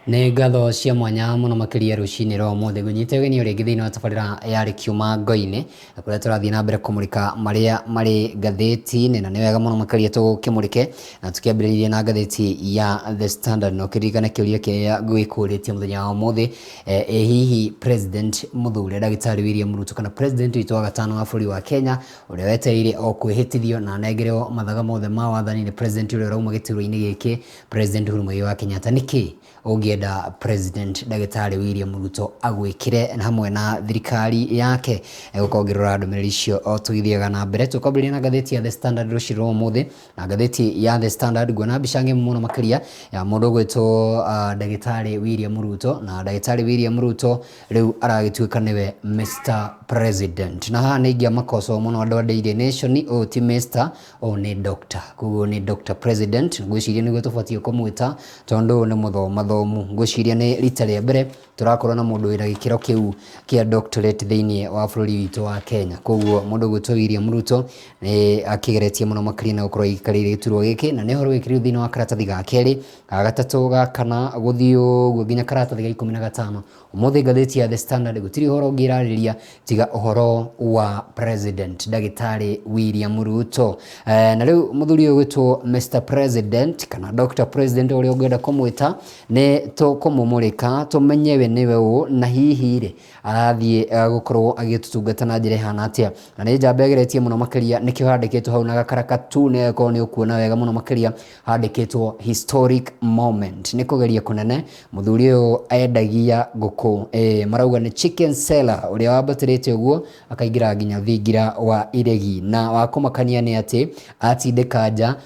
Nĩ ngatho cia mwanya mũno makĩria rũcinĩ rwa ũmũthĩ ngũnyite ũgeni o rĩngĩ thĩinĩ wa tabarĩra ya Rĩkiuma Ngo-inĩ, na kũrĩa tũrathiĩ na mbere kũmũrĩka marĩa marĩ ngathĩti-inĩ, na nĩ wega mũno makĩria tũkĩmũrĩke na tũkĩambĩrĩria na ngathĩti ya The Standard. Na ũkĩririkane kĩũria kĩrĩa ngũgĩkũrĩtie mũthenya wa ũmũthĩ, ĩ hihi President mũthure ndagĩtarĩ William Ruto kana President witũ wa gatano wa bũrũri wa Kenya, ũrĩa wetereire o kwĩhĩtithio na anengerwo mathaga mothe ma wathani nĩ President ũrĩa ũrauma gĩturwa-inĩ gĩkĩ, President Uhuru Muigai wa Kenyatta, nĩkĩ ũngĩenda President ndagĩtarĩ William Ruto agwĩkĩre hamwe na thirikari yake? Gũkorwo ngĩrora ndũmĩrĩri icio o tũgĩthiaga na mbere. Tũkwambĩrĩria na ngathĩti ya The Standard rũciũ rwa ũmũthĩ. Na ngathĩti ya The Standard nguona mbica ng'emu mũno makĩria ya mũndũ ũgwĩtwo ndagĩtarĩ William Ruto. Na ndagĩtarĩ William Ruto rĩu aragĩtuĩka nĩwe Mr President. Na haha nĩ ingĩamakoco mũno andũ a Daily Nation, ũyũ ti Mr, ũyũ nĩ Doctor. Koguo nĩ Doctor President, ngwĩciria nĩguo tũbatiĩ kũmwĩta tondũ ũyũ nĩ mũthomathomu. Ngwĩciria nĩ rita rĩa mbere tũrakorwo na mũndũ wĩna gĩkĩro kĩu kĩa doctorate thĩinĩ wa bũrũri witũ wa Kenya. Koguo mũndũ ũgwĩtwo William Ruto nĩ akĩgeretie mũno makĩria na gũkorwo aikarĩire gĩturwa gĩkĩ, na nĩ ũhoro wĩkĩrĩirwo thĩinĩ wa karatathi ga kerĩ, ga gatatũ, ga kana, gũthiĩ ũguo nginya karatathi ga 15. Ũmũthĩ ngathĩti ya The Standard gũtirĩ ũhoro ũngĩ ĩrarĩrĩria tiga ũhoro wa President ndagĩtarĩ William Ruto. Na rĩu mũthuri ũyũ ũgwĩtwo Mr President kana Dr President ũrĩa ũngĩenda kũmwĩta, nĩ tũkũmũmũrĩka tũmenye we nĩwe ũ na hihi rĩ arathiĩ gũkorwo agĩtũtungata na njĩra ĩhana atĩa. Na nĩ njamba ĩgeretie mũno makĩria, nĩkĩo handĩkĩtwo hau na gakara gatune, angĩkorwo nĩ ũkuona wega mũno makĩria handĩkĩtwo historic moment. Nĩ kũgeria kũnene. Mũthuri ũyũ endagia ngũkũ, marauga nĩ chicken seller ũrĩa wambatĩrĩte ũguo akaingĩra nginya thingira wa iregi. Na wa kũmakania nĩ atĩ atindĩka nja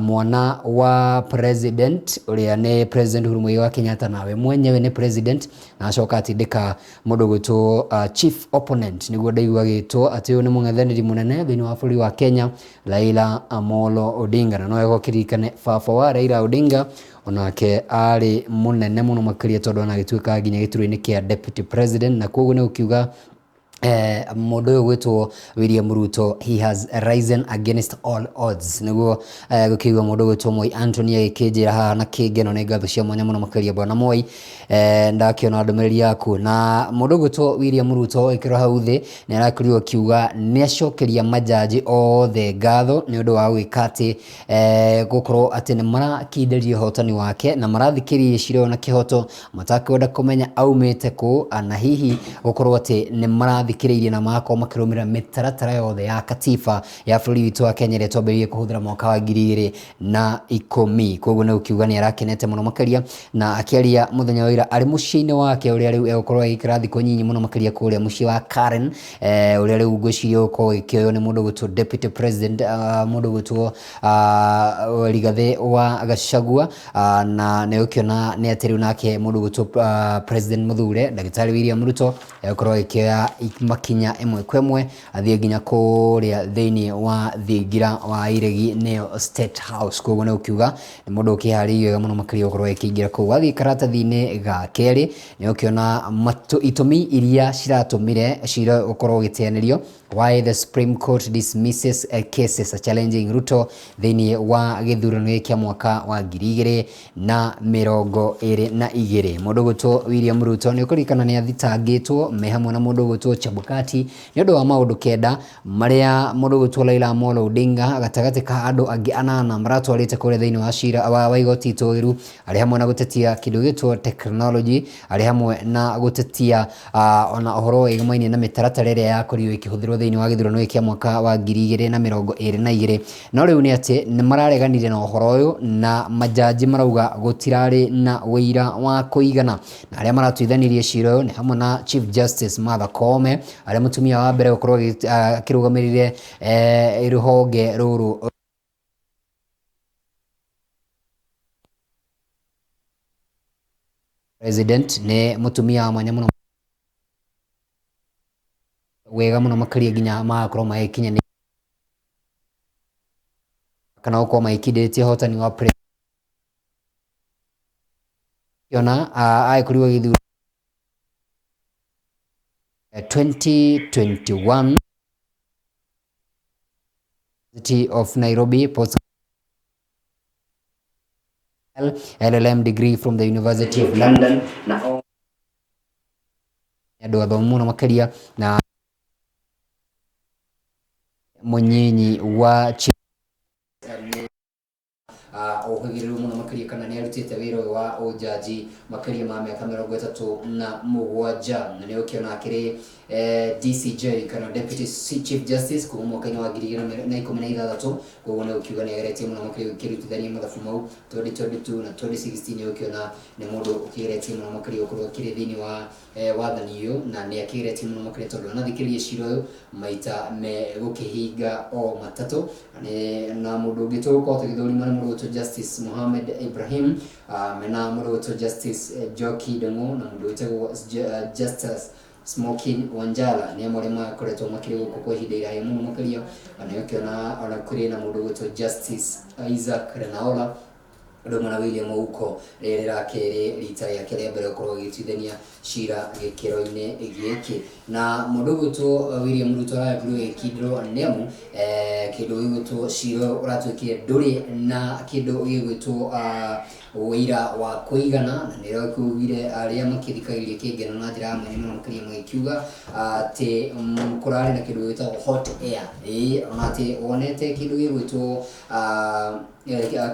mwana wa president ũrĩa nĩ President Uhuru Muigai wa Kenyatta, nawe mwenyewe nĩ president, na acoka atindĩka mũndũ ũgwĩtwo chief opponent, nĩguo ndaigua agĩtwo atĩ ũyũ nĩ mũng'ethanĩri mũnene thĩinĩ wa bũrũri wa Kenya, Raila Amolo Odinga. Na no wega ũkĩririkane baba wa Raila Odinga onake arĩ mũnene mũno makĩria, tondũ anagĩtuĩka nginya gĩturwa-inĩ kĩa deputy president, na koguo nĩ gũkiuga mũndũ ũyũ gwĩtwo William Ruto, he has risen against all odds, nĩguo gũkĩigua mũndũ gwĩtwo Moi Anthony agĩkĩnjĩra haha na kĩngeno. Nĩ ngatho cia mwanya mũno makĩria bwana Moi, ndakĩona ndũmĩrĩri yaku. Na mũndũ gwĩtwo William Ruto ĩkĩrwo hau thĩ nĩ arakorirwo akiuga nĩ acokeria majaji othe ngatho nĩ ũndũ wa gwĩka atĩ gũkorwo atĩ nĩ marakindĩria ũhotani wake na marathikĩrĩria cira ũyũ na kĩhoto matakwenda kũmenya aumĩte kũ, na hihi gũkorwo atĩ nĩ marathikĩrĩirie na magakorwo makĩrũmĩrĩra mĩtaratara yothe ya katiba ya bũrũri witũ wa Kenya ĩrĩa twambĩrĩirie kũhũthĩra mwaka wa 2010. Koguo nĩ gũkiuga nĩ arakenete mũno makĩria, na akĩaria mũthenya wa ira arĩ mũciĩ-inĩ wake ũrĩa rĩu egũkorwo agĩikara thikũ nyinyi mũno makĩria kũrĩa mũciĩ wa Karen, ũrĩa rĩu ngwĩciria ũgũkorwo ũgĩkĩoywo nĩ mũndũ ũgwĩtwo deputy president, mũndũ ũgwĩtwo Rigathĩ wa Gachagua, na nĩ ũkĩona nĩ atĩ rĩu nake mũndũ ũgwĩtwo president mũthure ndagĩtarĩ William Ruto egũkorwo agĩkĩoya makinya ĩmwe kwa ĩmwe athiĩ nginya kũrĩa thĩinĩ wa thingira wa iregi, nĩyo State House. Koguo nĩ ũkiuga nĩ mũndũ ũkĩharĩirie wega mũno makĩria gũkorwo agĩkĩingĩra kũu. Wathiĩ karatathi-inĩ ga kerĩ nĩ ũkĩona itũmi iria ciratũmire cira ũkorwo ũgĩteanĩrio, why the Supreme Court dismisses cases challenging Ruto thĩinĩ wa gĩthurano gĩkĩ kĩa mwaka wa 2022. Mũndũ ũgwĩtwo William Ruto nĩ ũkũririkana nĩ athitangĩtwo me hamwe na mũndũ ũgwĩtwo Chebukati nĩ ũndũ wa maũndũ 9 marĩa mũndũ ũgwĩtwo Raila Amolo Odinga gatagatĩ ka andũ angĩ anana maratwarĩte kũrĩa thĩinĩ wa cira wa igoti itũgĩru, arĩ hamwe na gũtetia kĩndũ gĩtwo technology, arĩ hamwe na gũtetia ona ũhoro wĩgamaine na mĩtaratara ĩrĩa yakorirwo ĩkĩhũthĩrwo thĩinĩ wa gĩthurano gĩkĩ kĩa mwaka wa 2022. No rĩu nĩ atĩ nĩ marareganire na ũhoro ũyũ, na majaji marauga gũtirarĩ na ũira wa kũigana, na arĩa maratuithanirie cira ũyũ nĩ hamwe na Chief Justice Martha Koome, arĩa mũtumia wa mbere gũkorwo akĩrũgamĩrĩire rũhonge rũrũ. President nĩ mũtumia wa mwanya mũno wega mũno makĩria nginya magakorwo magĩkinya kana gũkorwo magĩkindĩrĩtie ũhotani wa president ona agĩkorirwo agĩthurwo 2021 City of Nairobi Post. LLM degree from the University of London, na andũ athomu mũno makĩria, na mũnyinyi wa ũhĩgĩrĩru mũno makĩria, kana nĩ arutĩte wĩra ũyũ wa ũjaji makĩria ma mĩaka 37, na nĩ ũkĩona akĩrĩ DCJ kana Deputy Chief Justice kuma mwaka-inĩ wa 2016. Koguo nĩ ũkiuga nĩ ageretie mũno makĩria gũkĩrutithania mathabu mau 2022 na 2016. Nĩ ũkĩona nĩ mũndũ ũkĩgeretie mũno makĩria gũkorwo akĩrĩ thĩinĩ wa wathani ũyũ, na nĩ akĩgeretie mũno makĩria tondũ anathikĩrĩria cira ũyũ maita me gũkĩhinga o matatũ. Na mũndũ ũngĩ tũgũkorwo tũgĩthũrima nĩ mũndũ ũgwĩtwo Justice Mohamed Ibrahim, mena mũndũ ũgwĩtwo Justice Njoki Ndung'u, na mũndũ wĩtagwo Justice Smokin Wanjala, nĩ amwe arĩa makoretwo makĩrĩ gũkũ kwa ihinda iraya mũno makĩria. Na nĩ ũkĩona ona kũrĩ na mũndũ ũgwĩtwo Justice Isaac Lenaola, ũndũ ũmwe na William Ouko, rĩrĩ rĩrakĩrĩ rita rĩake rĩa mbere gũkorwo agĩtuithania cira gĩkĩro-inĩ gĩkĩ. Na mũndũ ũgwĩtwo William Ruto aragĩkorirwo agĩkindĩrwo nĩ amu kĩndũ gĩgwĩtwo cira ũyũ ũratuĩkire ndũrĩ na kĩndũ gĩgwĩtwo ũira wa kũigana, na nĩrĩo kiugire arĩa makĩthikagĩrĩria kĩngeno na njĩra ya mwanya mũno makĩria, magĩkiuga atĩ kũrarĩ na kĩndũ gĩgwĩtagwo hot air. Ĩĩ, ona atĩ wonete kĩndũ gĩgwĩtwo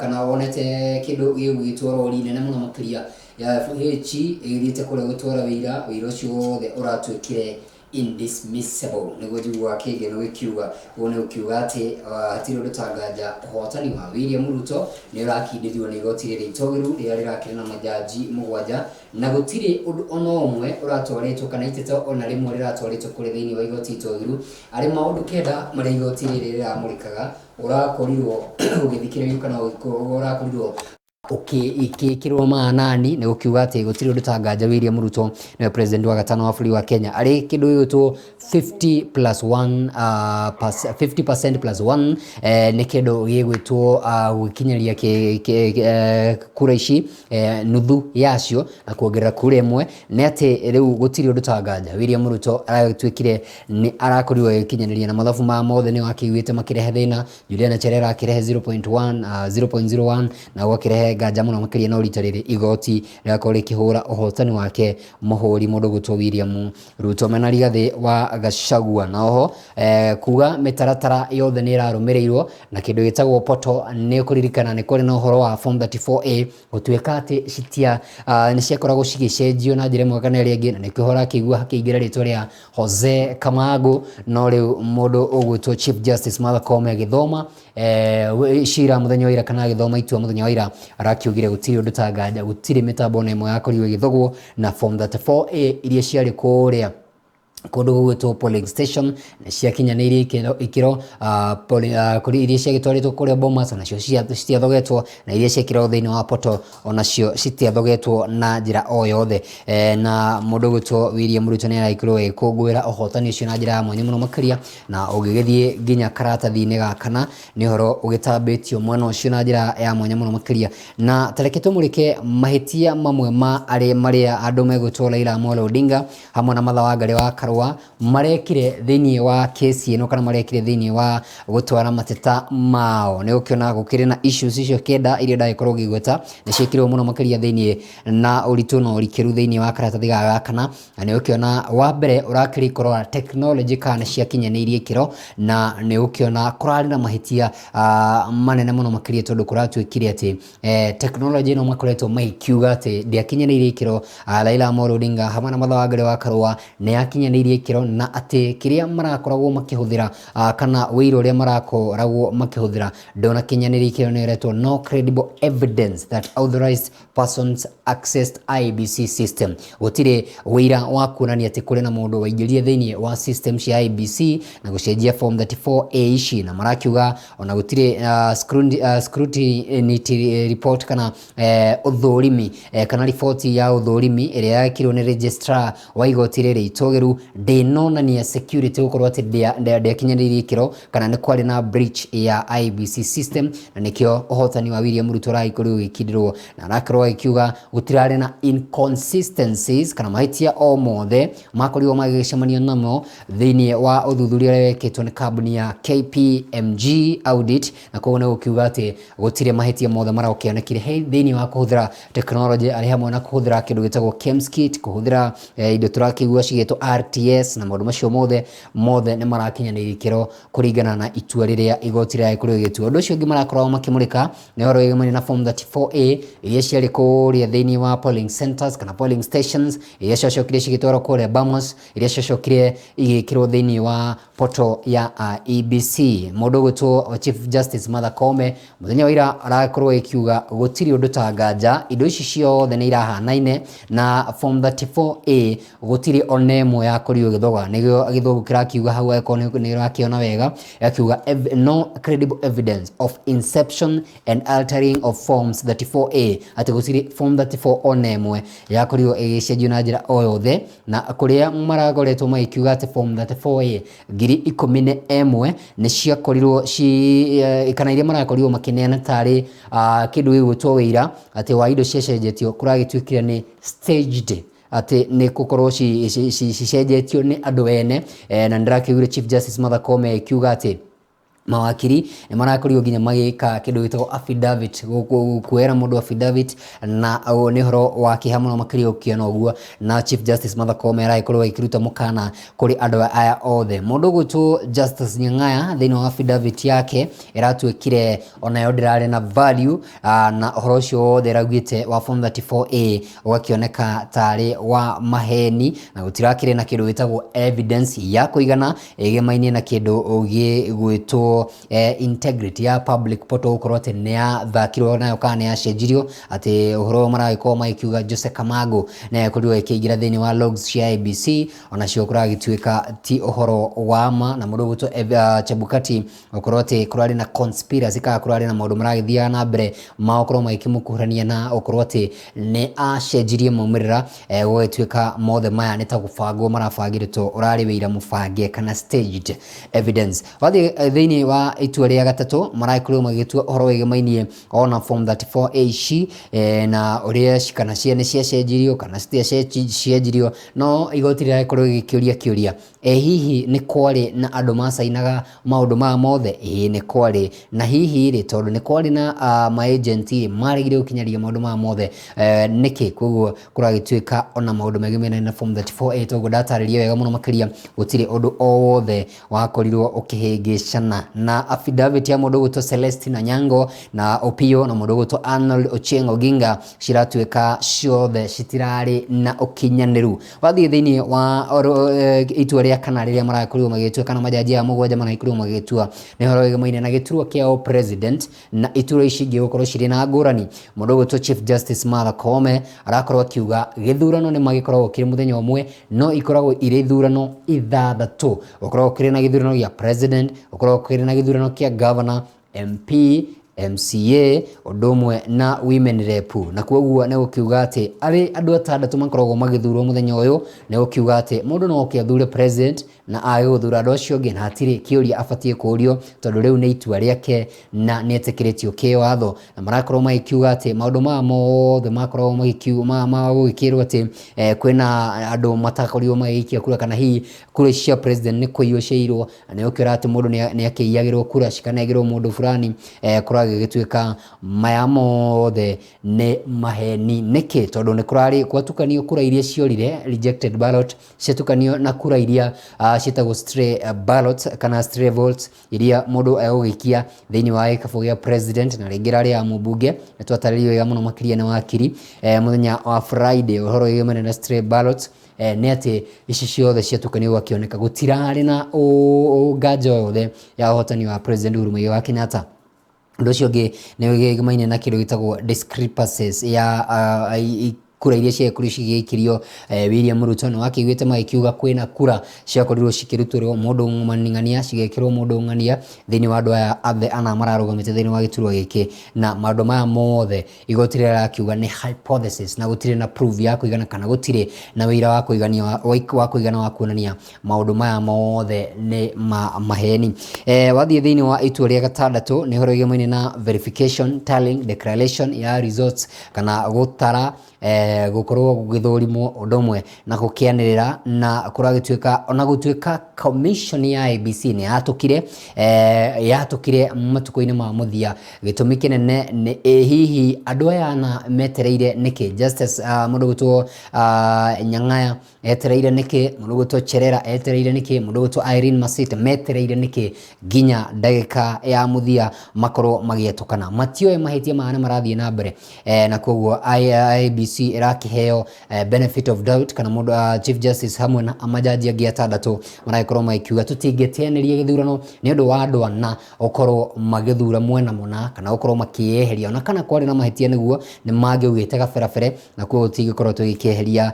kana wonete kĩndũ gĩgwĩtwo rori nene mũno makĩria ya FH ĩgĩthiĩte kũrĩa gũtwara wĩira, wĩira ũcio wothe ũratuĩkire indismissible, nĩguo njiguaga kĩngeno gĩkiuga. Ũguo nĩ gũkiuga atĩ hatirĩ ũndũ ta nganja ũhotani wa William Ruto nĩ ũrakindĩrio nĩ igoti rĩrĩ itũgĩru rĩrĩa rĩrakĩrĩ na majaji mũgwanja, na gũtirĩ ũndũ ona ũmwe ũratwarĩtwo kana iteta ona rĩmwe rĩratwarĩtwo kũrĩ thĩinĩ wa igoti itũgĩru arĩ maũndũ 9 marĩa igoti rĩrĩ rĩramũrĩkaga ũrakorirwo ũgĩthikĩrĩrio kana ũrakorirwo ũkĩkĩrwo maanani. Nĩ gũkiuga atĩ gũtirĩ ũndũ ta nganja William Ruto nĩwe president wa gatano wa bũrũri wa Kenya, arĩ kĩndũ gĩgwĩtwo 50 plus 1, 50% plus 1, nĩ kĩndũ gĩgwĩtwo gũgĩkinyanĩria kura ici nuthu yacio na kuongerera kura ĩmwe. Nĩ atĩ rĩu gũtirĩ ũndũ ta nganja William Ruto aratuĩkire nĩ arakorirwo agĩkinyanĩria na mathabu ma mothe nĩ wakĩiguĩte makĩrehe thĩna. Juliana Cherera akĩrehe 0.1, 0.01, na gwakĩrehe nganja mũno makĩria, no rita rĩrĩ igoti rĩgakorwo rĩkĩhũra ũhotani wake mũhũri mũndũ ũgwĩtwo William Ruto mena Rigathĩ wa Gachagua. Na oho kuga mĩtaratara yothe nĩ ĩrarũmĩrĩirwo na kĩndũ gĩtagwo portal. Nĩ ũkũririkana nĩ kũrĩ na ũhoro wa form 34A gũtuĩka atĩ citia nĩ ciakoragwo cigĩcenjio na njĩra ĩmwe kana ĩrĩa ĩngĩ, na nĩkĩo ũrakĩigua hakĩingĩra rĩtwa rĩa Jose Camargo. No rĩu mũndũ ũgwĩtwo Chief Justice Martha Koome agĩthoma cira mũthenya wa ira, kana agĩthoma itua mũthenya wa ira, arakiugire gũtirĩ ũndũ ta nganja, gũtirĩ mĩtambo ona ĩmwe yakorirwo ĩgĩthogwo, na form 34A iria ciarĩ kũrĩa kũndũ gũgwĩtwo polling station nĩ ciakinyanĩirie ikĩro, kũrĩ iria ciagĩtwarĩtwo kũrĩa Bomas onacio citiathogetwo, na iria ciekĩrwo thĩinĩ wa portal onacio citiathogetwo na njĩra o yothe. Na mũndũ ũgwĩtwo William Ruto nĩ aragĩkorwo agĩkũngũĩra ũhotani ũcio na njĩra ya mwanya mũno makĩria. Na ũngĩgĩthiĩ nginya karatathi-inĩ ga kana, nĩ ũhoro ũgĩtambĩtio mwena ũcio na njĩra ya mwanya mũno makĩria. Na tareke tũmũrĩke mahĩtia mamwe ma arĩa marĩa andũ megwĩtwo Raila Amolo Odinga hamwe na Martha Wangari wa Karua marekire thĩinĩ wa kesi ĩno, kana marekire thĩinĩ wa gũtwara mateta mao. Nĩ ũkĩona gũkĩrĩ na issues icio 9 iria ndagĩkorwo ngĩgweta, nĩ ciĩkĩrwo mũno makĩria thĩinĩ na ũritũ na ũrikĩru thĩinĩ wa karatathi gaka kana. Na nĩ ũkĩona wa mbere ũrakĩrĩ kũrora technology kana nĩ ciakinyanĩirie ikĩro, na nĩ ũkĩona kũrarĩ na mahĩtia manene mũno makĩria, tondũ kũratuĩkire atĩ technology ĩno makoretwo magĩkiuga atĩ ndĩakinyanĩirie ikĩro. Raila Amolo Odinga hamwe na Martha Wangari wa Karua nĩ yakinyanĩirie ikĩro, na atĩ kĩrĩa marakoragwo makĩhũthĩra, kana ũira ũrĩa marakoragwo makĩhũthĩra ndũnakinyanĩria ikĩro, nĩ ĩretwo no credible evidence that authorized persons accessed IEBC system. Gũtirĩ ũira wa kuonania atĩ kũrĩ na mũndũ waingĩrire thĩinĩ wa system cia IEBC na gũcenjia form 34A ici. Na marakiuga ona gũtirĩ scrutiny report kana ũthũrimi kana riboti ya ũthũrimi ĩrĩa yekirwo nĩ registrar wa igoti rĩrĩ itũgĩru. Ndĩnonania security gũkorwo atĩ ndĩakinyanĩirie ikĩro kana nĩ kwarĩ na breach ya IEBC system, na nĩkĩo ũhotani wa William Ruto ũragĩkorirwo ũgĩkindĩrwo. Na arakorwo agĩkiuga gũtirarĩ na inconsistencies kana mahĩtia o mothe makorirwo magĩcemania namo thĩinĩ wa ũthuthuria ũrĩa wekĩtwo nĩ kambuni ya KPMG Audit, na koguo nĩ gũkiuga atĩ gũtirĩ mahĩtia mothe marakĩonekire thĩinĩ wa kũhũthĩra technology, arĩ hamwe na kũhũthĩra kĩndũ gĩtagwo KEMS kit, kũhũthĩra indo tũrakĩigua cigĩtwo RTS, na maũndũ macio mothe mothe nĩ marakinyanĩria ikĩro kũringana na itua rĩrĩa igoti rĩragĩkorirwo rĩgĩtua. Ũndũ ũcio ũngĩ marakorwo makĩmũrĩka nĩ ũhoro wĩgiĩ na form 34A iria ciarĩ kũrĩa thĩinĩ wa polling centers kana polling stations, iria ciacokire cigĩtwarwo kũrĩa Bamas, iria ciacokire igĩkĩrwo thĩinĩ wa portal ya IEBC. Mũndũ ũgwĩtwo Chief Justice Martha Koome mũthenya wa ira arakorwo ĩkiuga gũtirĩ ũndũ ta nganja, indo ici ciothe nĩ irahanaine, na form 34A gũtirĩ ona ĩmwe yakorirwo ĩgĩthoga. Nĩguo gĩthũngũ kĩrakiuga hau, angĩkorwo nĩ ũrakĩona wega, yakiuga "no credible evidence of inception and altering of forms 34A", atĩ gũtirĩ form 34 ona ĩmwe yakorirwo ĩgĩcenjio na njĩra o yothe. Na kũrĩa marakoretwo magĩkiuga atĩ form 34A 11,000 nĩ ciakorirwo ci kana iria marakorirwo makĩneana tarĩ kĩndũ gĩgwĩtwo wĩira atĩ wa indo ciacenjetio, kũragĩtuĩkire nĩ staged, atĩ nĩ gũkorwo cicenjetio nĩ andũ ene. Na nĩndĩrakĩiguire Chief Justice Martha Koome akiuga atĩ mawakiri nĩ marakorirwo nginya magĩka kĩndũ gĩtagwo affidavit, kuoera mũndũ affidavit, na nĩ ũhoro wa kĩeha mũno makĩria ũkĩona ũguo. Na Chief Justice Martha Koome aragĩkorwo agĩkĩruta mũkana kũrĩ andũ aya othe. Mũndũ ũgwĩtwo Justice Nyang'aya thĩinĩ wa affidavit yake ĩratuĩkire onayo ndĩrarĩ na value, na ũhoro ũcio wothe ĩraugĩte wa form 34A ũgakĩoneka tarĩ wa maheni, na gũtirakĩrĩ na kĩndũ gĩtagwo evidence ya kũigana ĩgemaine na kĩndũ gĩgwĩtwo integrity ya public portal gũkorwo atĩ nĩ yathakirwo nayo kana nĩ yacenjirio. Atĩ ũhoro ũyũ maragĩkorwo magĩkiuga Jose Camargo nĩ agĩkorirwo akĩingĩra thĩinĩ wa logs cia IEBC, onacio kũragĩtuĩka ti ũhoro wa ma. Na mũndũ ũgwĩtwo Chebukati gũkorwo atĩ kũrarĩ na conspiracy kana kũrarĩ na maũndũ maragĩthiaga na mbere ma gũkorwo magĩkĩmũkuhania na gũkorwo atĩ nĩ acenjirie maumĩrĩra, gũgĩtuĩka mothe maya nĩ ta gũbangwo marabangĩrĩtwo, ũrarĩ wĩira mũbange kana staged evidence. Wathiĩ thĩinĩ wa itua rĩa gatatũ, maragĩkorirwo magĩtua ũhoro wĩgĩmainie ona form 34A ici, na ũrĩa kana cia nĩ ciacenjirio kana citiacenjirio. No igoti rĩragĩkorwo rĩgĩkĩũria kĩũria, hihi nĩ kwarĩ na andũ macainaga maũndũ maya mothe? Ĩĩ, nĩ kwarĩ. Na hihi rĩ, tondũ nĩ kwarĩ na ma-agent maregire gũkinyanĩria maũndũ maya mothe nĩkĩ? Koguo kũragĩtuĩka ona maũndũ megemainie na form 34A, toguo ndatarĩria wega mũno makĩria, gũtirĩ ũndũ o wothe wakorirwo ũkĩhĩngĩcana. Na affidavit ya mũndũ ũgwĩtwo Celestine Anyango na Opio na mũndũ ũgwĩtwo Arnold Ochieng Oginga ciratuĩka ciothe citirarĩ na ũkinyanĩru. Wathiĩ thĩinĩ wa itua rĩa kana rĩrĩa marakorirwo magĩtua, kana majaji aya mũgwanja maragĩkorirwo magĩtua, nĩ ũhoro wĩgemaine na gĩturwa kĩa president na iturwa ici ingĩ gũkorwo cirĩ na ngũrani. Mũndũ ũgwĩtwo Chief Justice Martha Koome arakorwo akiuga gĩthurano nĩ magĩkoragwo kĩrĩ mũthenya ũmwe, no ikoragwo irĩ ithurano ithathatũ. Gũkoragwo kũrĩ na gĩthurano gĩa president, gũkoragwo kũrĩ na gĩthurano kĩa governor, MP, MCA, ũndũ ũmwe na women rep. Na koguo nĩ gũkiuga atĩ arĩ andũ atandatũ makoragwo magĩthurwo mũthenya ũyũ. Nĩ gũkiuga atĩ mũndũ no oke athure president na age gũthura andũ acio angĩ, na hatirĩ kĩũria abatiĩ kũũrio, tondũ rĩu nĩ itua rĩake na nĩ etĩkĩrĩtio kĩwatho. Na marakorwo magĩkiuga atĩ maũndũ maya mothe makoragwo ma gũgĩkĩrwo atĩ kwĩna andũ matakorirwo magĩikia kura, kana hihi kura ici cia president nĩ kũiywo ciairwo, na nĩ ũkĩona atĩ mũndũ nĩ akĩiyagĩrwo kura cikanengerwo mũndũ fulani, kũragĩgĩtuĩka maya mothe nĩ maheni. Nĩkĩ? Tondũ nĩ kũrarĩ gwatukanio kura iria ciorire, rejected ballot, ciatukanio na kura iria ciĩtagwo stray ballots kana stray votes, iria mũndũ egũgĩikia thĩinĩ wa gĩkabũ gĩa president na rĩngĩ rarĩ ya mũmbunge. Nĩ twatarĩrio wega mũno makĩria nĩ wakiri mũthenya wa Friday ũhoro wĩgiĩ na stray ballots, nĩ atĩ ici ciothe ciatukanio gũgakĩoneka gũtirarĩ na nganja o yothe ya ũhotani wa President Uhuru Muigai wa Kenyatta. Ũndũ ũcio ũngĩ nĩ wĩgemaine na kĩndũ gĩtagwo discrepancies ya Kura iria ciagĩkorirwo cigĩikĩrio William Ruto, nĩ wakĩiguĩte magĩkiuga kwĩna kura ciakorirwo cikĩrutũrwo mũndũ ng'ania cigekĩrwo mũndũ ng'ania thĩinĩ wa andũ aya othe ana mararũgamĩte thĩinĩ wa gĩturwa gĩkĩ. Na maũndũ maya mothe igoti rĩrĩa rakiuga nĩ hypothesis na gũtirĩ na proof ya kũigana kana gũtirĩ na wĩira wa kũigania wa kũigana wa kuonania maũndũ maya mothe nĩ ma maheni. Wathiĩ thĩinĩ wa itua rĩa gatandatũ nĩ ũhoro wĩgemaine na verification, tallying, declaration ya results kana gũtara, gũkorwo gũgĩthũrimwo ũndũ ũmwe na gũkĩanĩrĩra, na kũragĩtuĩka ona gũtuĩka commission ya IEBC nĩ yatũkire, yatũkire matukũ-inĩ ma mũthia. Gĩtũmi kĩnene nĩ ĩ hihi andũ aya ana metereire nĩkĩ? Justice mũndũ gwĩtwo Nyang'aya etereire nĩkĩ? Mũndũ gwĩtwo Cherera etereire nĩkĩ? Mũndũ gwĩtwo Irene Masit metereire nĩkĩ nginya ndagĩka ya mũthia makorwo magĩetũkana? Matioĩ mahĩtia maya nĩ marathiĩ na mbere, na koguo IEBC ĩrakĩheo benefit of doubt, kana mũndũ Chief Justice hamwe na majaji angĩ atandatũ maragĩkorwo magĩkiuga tũtingĩteanĩria gĩthurano nĩ ũndũ wa andũ ana gũkorwo magĩthura mwena mũna kana gũkorwo makĩyeheria, ona kana kwarĩ na mahĩtia nĩguo nĩ mangĩaugĩte gaberabere, na koguo tũtingĩkorwo tũgĩkĩeheria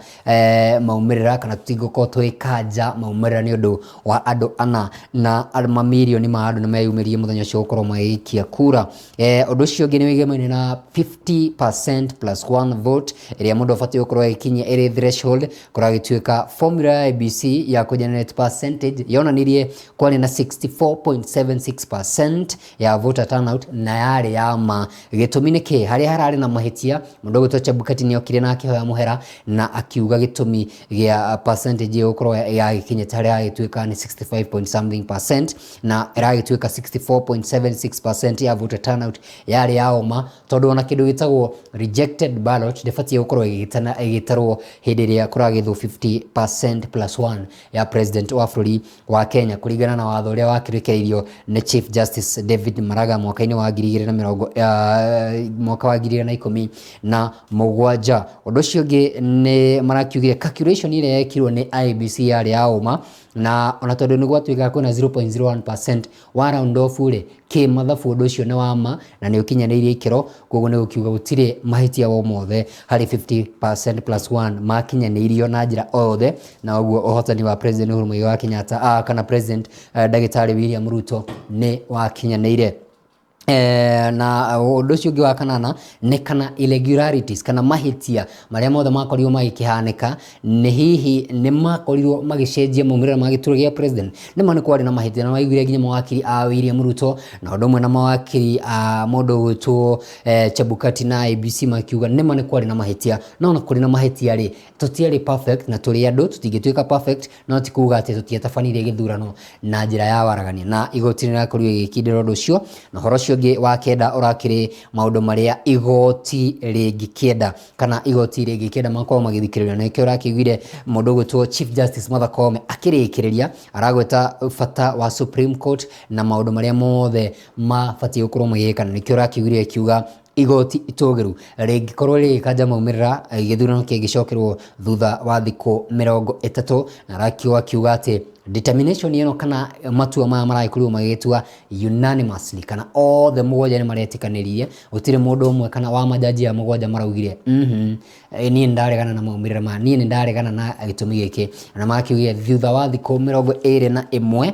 maumĩrĩra kana tũtingĩkorwo tũgĩkanja maumĩrĩra nĩ ũndũ wa andũ ana, na mamirioni ma andũ nĩ meyumĩririe mũthenya ũcio gũkorwo magĩikia kura. Ũndũ ũcio ũngĩ nĩ wĩgemaine na 50% plus one vote ĩrĩa mũndũ abatiĩ gũkorwo agĩkinyia ĩrĩ threshold. Kũragĩtuĩka formula ya IEBC ya kũgenerate percentage yonanirie kwarĩ na 64.76% ya voter turnout na yarĩ ya ma. Gĩtũmi nĩ kĩ? Harĩa hararĩ na mahĩtia, mũndũ ũgwĩtwo Chebukati nĩ okire na akĩhoya mũhera na akiuga gĩtũmi gĩa percentage ĩyo gũkorwo yagĩkinyĩte harĩa yagĩtuĩka nĩ 65 point something percent, na ĩragĩtuĩka 64.76% ya voter turnout yarĩ ya ũma, tondũ ona kĩndũ gĩtagwo rejected ballot ndĩbatiĩ gũkorwo ĩgĩtarwo hĩndĩ ĩrĩa kũragĩthwo 50% plus 1 ya president wa bũrũri wa Kenya, kũringana na watho ũrĩa wakĩrekereirio nĩ Chief Justice David Maraga mwaka-inĩ wa 2020, mwaka wa 2017. Ũndũ ũcio ũngĩ nĩ marakiugire calculation ĩrĩa yekirwo nĩ IEBC yarĩ ya ũma, na ona tondũ nĩ gwatuĩkaga kwĩna 0.01% wa round off rĩ, kĩmathabu ũndũ ũcio nĩ wa ma na nĩ ũkinyanĩirie ikĩro, koguo nĩ gũkiuga gũtirĩ mahĩtia o mothe harĩ 50% plus 1 makinyanĩirio na njĩra o yothe, na ũguo ũhotani wa President Uhuru Muigai wa Kenyatta, kana President Ndagĩtarĩ William Ruto nĩ wakinyanĩire. Na ũndũ ũcio ũngĩ wa kanana nĩ kana irregularities kana mahĩtia marĩa mothe makorirwo magĩkĩhanĩka nĩ hihi nĩ makorirwo magĩcenjia maumĩrĩra ma gĩturwa gĩa president. Nĩ ma nĩ kwarĩ na mahĩtia, na maiguire nginya mawakiri a William Ruto na ũndũ ũmwe na mawakiri a mũndũ ũgwĩtwo Chebukati na IEBC makiuga nĩ ma nĩ kwarĩ na mahĩtia, no ona kũrĩ na mahĩtia rĩ, tũtiarĩ perfect na tũrĩ andũ tũtingĩtuĩka perfect, no ti kuga atĩ tũtiatabanirie gĩthurano na njĩra ya waragania, na igoti nĩ rĩrakorirwo rĩgĩkindĩra ũndũ ũcio. Na ũhoro ũcio ũngĩ wa kenda ũrakĩrĩ maũndũ marĩa igoti rĩngĩkĩenda kana igoti rĩngĩkĩenda makorwo magĩthikĩrĩrio, na nĩkĩo ũrakĩiguire mũndũ ũgwĩtwo Chief Justice Martha Koome akĩrĩkĩrĩria aragweta bata wa Supreme Court na maũndũ marĩa mothe mabatiĩ gũkorwo magĩgĩka, na nĩkĩo ũrakĩiguire akiuga igoti itũgĩru rĩngĩkorwo rĩgĩkanja maumĩrĩra, gĩthurano kĩngĩcokerwo thutha wa thikũ 30, na arakiuga akiuga atĩ determination ĩno kana matua maya maragĩkorirwo magĩgĩtua unanimously, kana othe mũgwanja nĩ maretĩkanĩririe, gũtirĩ mũndũ ũmwe kana wa majaji aya mũgwanja maraugire niĩ nĩndaregana na maumĩrĩra maya, niĩ nĩndaregana na gĩtũmi gĩkĩ, na makiugire thutha wa thikũ 21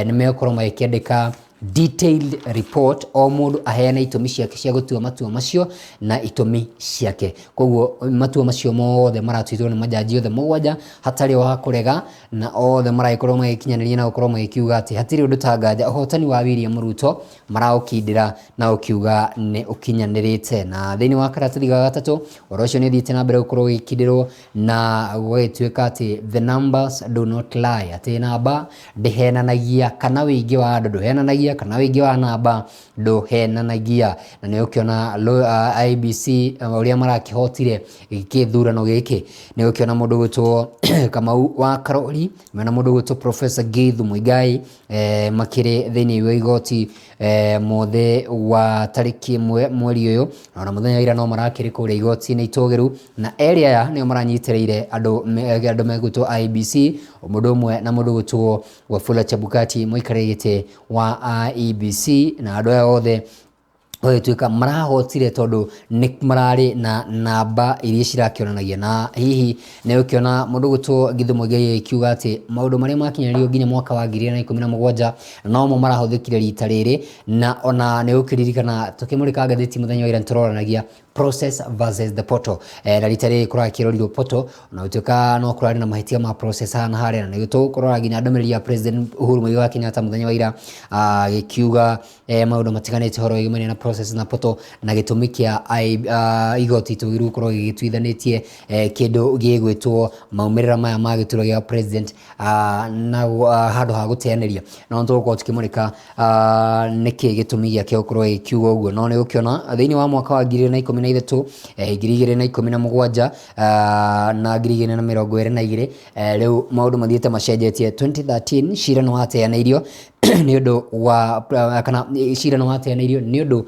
nĩ megũkorwo magĩkĩandĩka detailed report, o mũndũ aheane itũmi ciake cia gũtua matua macio na itũmi ciake. Koguo matua macio mothe maratuĩtwo nĩ majaji othe mũgwanja hatarĩ wa kũrega, na othe maragĩkorwo magĩkinyanĩria na gũkorwo magĩkiuga atĩ hatirĩ ũndũ ta nganja ũhotani wa William Ruto maraũkindĩra na ũkiuga nĩ ũkinyanĩrĩte. Na thĩinĩ wa karatathi ga gatatũ ũhoro ũcio nĩ ũthiĩte na mbere gũkorwo ũgĩkindĩrwo na gũgĩtuĩka atĩ the numbers do not lie, atĩ namba ndĩhenanagia kana wĩingĩ wa andũ ndũhenanagia kana wĩingĩ wa namba ndũhenanagia. Na nĩ ũkĩona IEBC ũrĩa marakĩhotire gĩthurano gĩkĩ, nĩ ũkĩona mũndũ ũgwĩtwo Kamau wa Karori mena mũndũ ũgwĩtwo Professor Githu Muigai makĩrĩ thĩinĩ wa igoti mũthĩ wa tarĩki 1 mweri ũyũ, na ona mũthenya wa ira no marakĩrĩ kũrĩa igoti-inĩ itũgĩru, na erĩ aya nĩo maranyitĩrĩire andũ megwĩtwo IEBC, mũndũ ũmwe na mũndũ ũgwĩtwo Wafula Chebukati mũikarĩri gĩtĩ wa IEBC, na andũ aya othe Gũgĩtuĩka marahotire tondũ nĩ mararĩ na namba iria cirakĩonanagia. Na hihi nĩ ũkĩona mũndũ ũgwĩtwo Githu Muigai agĩkiuga atĩ maũndũ marĩa makinyanĩirio nginya mwaka wa 2017 nomo marahũthĩkire rita rĩrĩ. Na ona nĩ ũkĩririkana tũkĩmũrĩka ngathĩti mũthenya wa ira nĩtũroranagia process versus the portal. Na rita rĩrĩ kũrakĩrorirwo portal, ona gũtuĩka no kũrarĩ na mahĩtia ma process haha na harĩa, na nĩguo tũkũrora nginya ndũmĩrĩri ya President Uhuru Muigai wa Kenyatta mũthenya wa ira agĩkiuga maũndũ matiganĩte ũhoro wĩgiĩ na process na portal, na gĩtũmi kĩa igoti itũgĩru gũkorwo gĩgĩtuithanĩtie kĩndũ gĩgwĩtwo maumĩrĩra maya ma gĩturwa gĩa president na handũ ha gũteanĩria. No nĩtũgũkorwo tũkĩmũrĩka nĩkĩ gĩtũmi gĩake gũkorwo gĩkiuga ũguo. No nĩ ũkĩona thĩinĩ wa mwaka wa 2013, 2017 na 2022, rĩu maũndũ mathiĩte macenjetie. 2013 cira nĩ wateanĩirio nĩ ũndũ wa kana cira nĩ wateanĩirio nĩ ũndũ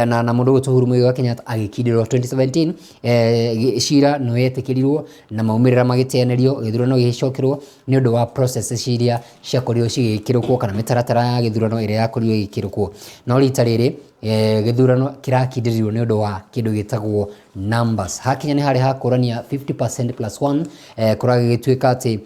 na mũndũ ũgwĩtwo Uhuru Muigai wa Kenyatta agĩkindĩrwo. 2017 cira nĩ wetĩkĩrirwo na maumĩrĩra magĩteanĩrio, gĩthurano gĩgĩcokerwo nĩ ũndũ wa processes iria ciakorirwo cigĩkĩrũkwo kana mĩtaratara ya gĩthurano ĩrĩa yakorirwo ĩgĩkĩrũkwo. No rita rĩrĩ gĩthurano kĩrakindĩrĩrwo nĩ ũndũ wa kĩndũ gĩtagwo numbers. Hakinya nĩ harĩa hakũrania 50% plus 1, kũragĩgĩtuĩka atĩ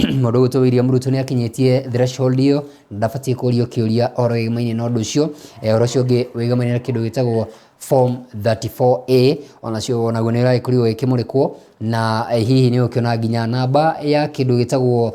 mũndũ ũgwĩtwo William Ruto nĩ akinyĩtie threshold ĩyo, ndabatiĩ kũrio kĩũria ũhoro wĩgĩmaine na ũndũ ũcio. Ũhoro ũcio ũngĩ wĩgĩmaine na kĩndũ gĩtagwo Form 34A, onacio onaguo nĩ ũragĩkorirwo ĩkĩmũrĩkwo. Na hihi nĩ ũkĩona nginya namba ya kĩndũ gĩtagwo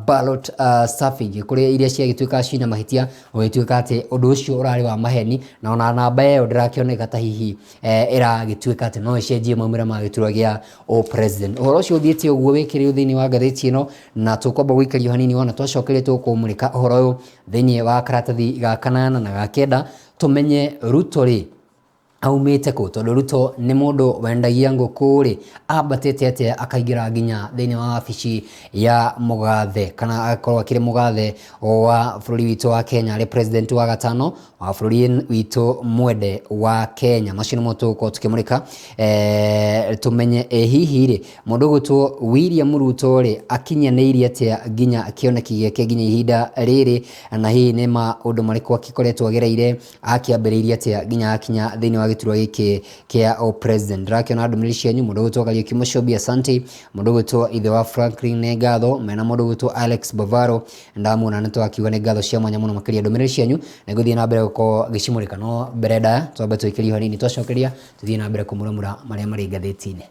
ballot stuffing, kũrĩa iria ciagĩtuĩka cina mahĩtia, ũgĩtuĩka atĩ ũndũ ũcio ũrarĩ wa maheni, na ona namba ĩyo ndĩrakĩoneka ta hihi ĩragĩtuĩka atĩ no ĩcenjie maumĩrĩra ma gĩturwa gĩa o president. Ũhoro ũcio ũthiĩte ũguo wĩkĩrĩirwo thĩinĩ wa ngathĩti ĩno, na tũkwamba gũikario hanini, wona twacokeria tũkũmũrĩka ũhoro ũyũ thĩinĩ wa karatathi ga kanana na ga kenda, tũmenye Ruto rĩ aumĩte kũ, tondũ Ruto nĩ mũndũ wendagia ngũkũ rĩ, ambatĩte atĩa akaingĩra nginya thĩinĩ wa wabici ya mũgathe, kana agakorwo akĩrĩ mũgathe wa bũrũri witũ wa Kenya, arĩ president wa gatano wa bũrũri witũ mwende wa Kenya. Macio nĩmo tũgũkorwo tũkĩmũrĩka tũmenye hihi rĩ mũndũ ũgwĩtwo William Ruto rĩ akinyanĩirie atĩa nginya kĩoneki gĩake nginya ihinda rĩrĩ, na hihi nĩ maũndũ marĩkũ akĩkoretwo agereire, akĩambĩrĩirie atĩa nginya akinya thĩinĩ wa gĩturwa gĩkĩ kĩa o president. Ndĩrakĩona ndũmĩrĩri cianyu. Mũndũ ũgwĩtwo Kariũki Mũcombi, asante. Mũndũ ũgwĩtwo ithe wa Franklin nĩ ngatho mena. Mũndũ ũgwĩtwo Alex Bavaro ndamuona, nĩ twakiuga nĩ ngatho cia mwanya mũno makĩria. Ndũmĩrĩri cianyu nĩ ngũthiĩ na mbere gũkorwo ngĩcimũrĩka, no mbere ndaya twambe tũikĩrie hanini, twacokeria tũthiĩ na mbere kũmuramura marĩa marĩ ngathĩti-inĩ.